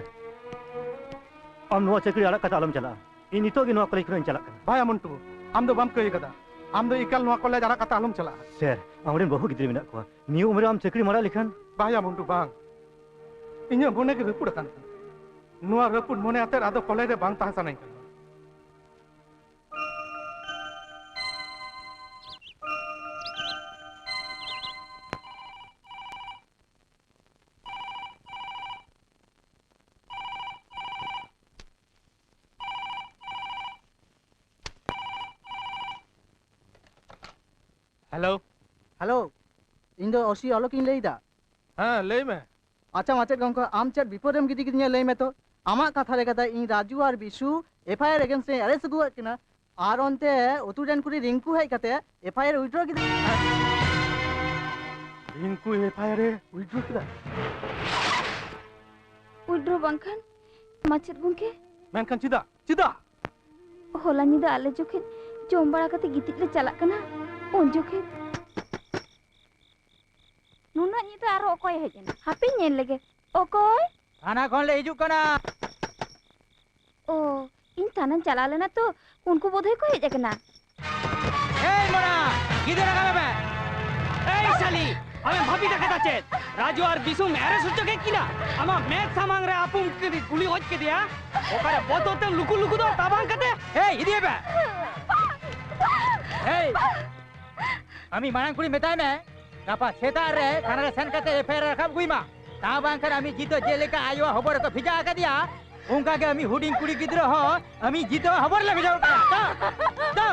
ᱟᱢ ᱱᱚᱣᱟ ᱪᱟᱹᱠᱨᱤ ᱟᱲᱟᱜ ᱠᱟᱛᱮ ᱟᱞᱚᱢ ᱪᱟᱞᱟᱜᱼᱟ᱾ ᱤᱧ ᱱᱤᱛᱚᱜ ᱜᱮ ᱱᱚᱣᱟ ᱠᱚᱞᱮᱡᱽ ᱠᱷᱚᱱᱤᱧ ᱪᱟᱞᱟᱜ ᱠᱟᱱᱟ᱾ ᱵᱟᱭᱟ ᱢᱚᱱᱴᱩ, ᱟᱢ ᱫᱚ ᱵᱟᱢ ᱠᱟᱹᱭ ᱠᱟᱫᱟ᱾ ᱟᱢ ᱫᱚ ᱮᱠᱟᱞ ᱱᱚᱣᱟ ᱠᱚᱞᱮᱡᱽ ᱟᱲᱟᱜ ᱠᱟᱛᱮ ᱟᱞᱚᱢ ᱪᱟᱞᱟᱜᱼᱟ᱾ ᱥᱮᱨ, ᱟᱢᱨᱮᱱ ᱵᱟᱹᱦᱩ ᱜᱤᱫᱽᱨᱟᱹ ᱢᱮᱱᱟᱜ ᱠᱚᱣᱟ᱾ ᱱᱤᱭᱟᱹ ᱩᱢᱮᱨ ᱨᱮ ᱟᱢ ᱪᱟᱹᱠᱨᱤᱢ ᱟᱲᱟᱜ ᱞᱮᱠᱷᱟᱱ? ᱵᱟᱭᱟ ᱢᱚᱱᱴᱩ, ᱵᱟᱝ᱾ ᱤᱧᱟᱹᱜ ᱢᱚᱱᱮ ᱜᱮ ᱨᱟᱹᱯᱩᱫ ᱟᱠᱟᱱ ᱛᱤᱧᱟ᱾ ᱱᱚᱣᱟ ᱨᱟᱹᱯᱩᱫ ᱢᱚᱱᱮ ᱟᱛᱮᱫ ᱟᱫᱚ ᱠᱚᱞᱮᱡᱽ ᱨᱮ ᱵᱟᱝ ᱛᱟᱦᱮᱸ ᱥᱟᱱᱟᱧ ᱠᱟᱱᱟ᱾ ᱦᱮᱞᱳ᱾ ᱦᱮᱞᱳ, ᱤᱧ ᱫᱚ ᱳᱥᱤ ᱚᱞᱚᱠ ᱤᱧ ᱞᱟᱹᱭ ᱮᱫᱟ᱾ ᱦᱮᱸ, ᱞᱟᱹᱭ ᱢᱮ᱾ ᱟᱪᱪᱷᱟ ᱢᱟᱪᱮᱫ ᱜᱚᱢᱠᱮ, ᱟᱢ ᱪᱮᱫ ᱵᱤᱯᱚᱫ ᱨᱮᱢ ᱜᱤᱰᱤ ᱠᱤᱫᱤᱧᱟ ᱞᱟᱹᱭ ᱢᱮ ᱛᱚ? ᱟᱢᱟᱜ ᱠᱟᱛᱷᱟ ᱞᱮᱠᱟᱛᱮ ᱤᱧ ᱨᱟᱡᱩ ᱟᱨ ᱵᱤᱥᱩ FIR against ᱨᱮ arrest ᱟᱹᱜᱩᱣᱟᱫ ᱠᱤᱱᱟ, ᱟᱨ ᱚᱱᱛᱮ ᱩᱛᱩ ᱨᱮᱱ ᱠᱩᱲᱤ ᱨᱤᱝᱠᱩ ᱦᱮᱡ ᱠᱟᱛᱮ FIR withdraw ᱠᱮᱫᱟ᱾ ᱨᱤᱝᱠᱩ FIR ᱮ withdraw ᱠᱮᱫᱟ? Withdraw ᱵᱟᱝᱠᱷᱟᱱ ᱢᱟᱪᱮᱫ ᱜᱚᱢᱠᱮ᱾ ᱢᱮᱱᱠᱷᱟᱱ ᱪᱮᱫᱟᱜ? ᱪᱮᱫᱟᱜ? ᱦᱚᱞᱟ ᱧᱤᱫᱟᱹ ᱟᱞᱮ ᱡᱚᱠᱷᱮᱡ ᱡᱚᱢ ᱵᱟᱲᱟ ᱠᱟᱛᱮ ᱜᱤᱛᱤᱡ ᱞᱮ ᱪᱟᱞᱟᱜ ᱠᱟᱱᱟ, ᱩᱱ ᱡᱚᱠᱷᱮᱡ᱾ ᱱᱩᱱᱟᱹᱜ ᱧᱤᱫᱟᱹ ᱟᱨᱦᱚᱸ ᱚᱠᱚᱭ ᱦᱮᱡ ᱮᱱᱟ? ᱦᱟᱯᱮᱧ ᱧᱮᱞ ᱞᱮᱜᱮ᱾ ᱚᱠᱚᱭ? ᱛᱷᱟᱱᱟ ᱠᱷᱚᱱ ᱞᱮ ᱦᱤᱡᱩᱜ ᱠᱟᱱᱟ᱾ ᱳ, ᱤᱧ ᱛᱷᱟᱱᱟᱧ ᱪᱟᱞᱟᱣ ᱞᱮᱱᱟ ᱛᱚ, ᱩᱱᱠᱩ ᱵᱳᱫᱷᱚᱭ ᱠᱚ ᱦᱮᱡ ᱟᱠᱟᱱᱟ᱾ ᱮᱭ ᱢᱚᱱᱟ, ᱜᱤᱫᱽᱨᱟᱹ ᱨᱟᱠᱟᱵ ᱢᱮ᱾ ᱮᱭ ᱥᱟᱞᱤ, ᱟᱢᱮᱢ ᱵᱷᱟᱹᱵᱤᱛ ᱟᱠᱟᱫᱟ ᱪᱮᱫ? ᱨᱟᱡᱩ ᱟᱨ ᱵᱤᱥᱩᱢ ᱮᱨᱮᱥ ᱦᱚᱪᱚ ᱠᱮᱫ ᱠᱤᱱᱟ᱾ ᱟᱢᱟᱜ ᱢᱮᱫ ᱥᱟᱢᱟᱝ ᱨᱮ ᱟᱯᱩᱢ ᱠᱤᱱ ᱜᱩᱞᱤ ᱚᱡ ᱠᱮᱫᱮᱭᱟ᱾ ᱚᱠᱟᱨᱮ ᱵᱚᱛᱚᱨ ᱛᱮᱢ ᱞᱩᱠᱩ ᱞᱩᱠᱩ ᱫᱚ ᱛᱟᱵᱟᱝ ᱠᱟᱛᱮ? ᱮᱭ, ᱤᱫᱤᱭᱮ ᱯᱮ᱾ ᱮᱭ, ᱟᱢᱤ ᱢᱟᱲᱟᱝ ᱠᱩᱲᱤ ᱢᱮᱛᱟᱭ ᱢᱮ, ᱜᱟᱯᱟ ᱥᱮᱛᱟᱜ ᱨᱮ ᱛᱷᱟᱱᱟ ᱨᱮ ᱥᱮᱱ ᱠᱟᱛᱮ ᱮᱯᱷ ᱟᱭ ᱟᱨ ᱨᱟᱠᱟᱵ ᱟᱹᱜᱩᱭ ᱢᱟ᱾ ᱛᱟ ᱵᱟᱝᱠᱷᱟᱱ ᱟᱢᱤ ᱡᱤᱛᱚ ᱡᱮᱞᱮᱠᱟ ᱟᱭᱳᱣᱟᱜ ᱦᱚᱵᱚᱨ ᱨᱮᱠᱚ ᱵᱷᱮᱡᱟ ᱟᱠᱟᱫᱮᱭᱟ, ᱚᱱᱠᱟ ᱜᱮ ᱟᱢᱤ ᱦᱩᱰᱤᱧ ᱠᱩᱲᱤ ᱜᱤᱫᱽᱨᱟᱹ ᱦᱚᱸ ᱟᱢᱤ ᱡᱤᱛᱚ ᱦᱚᱵᱚᱨ ᱞᱮ ᱵᱷᱮᱡᱟ ᱠᱟᱭᱟ᱾ ᱫᱚ, ᱫᱚ᱾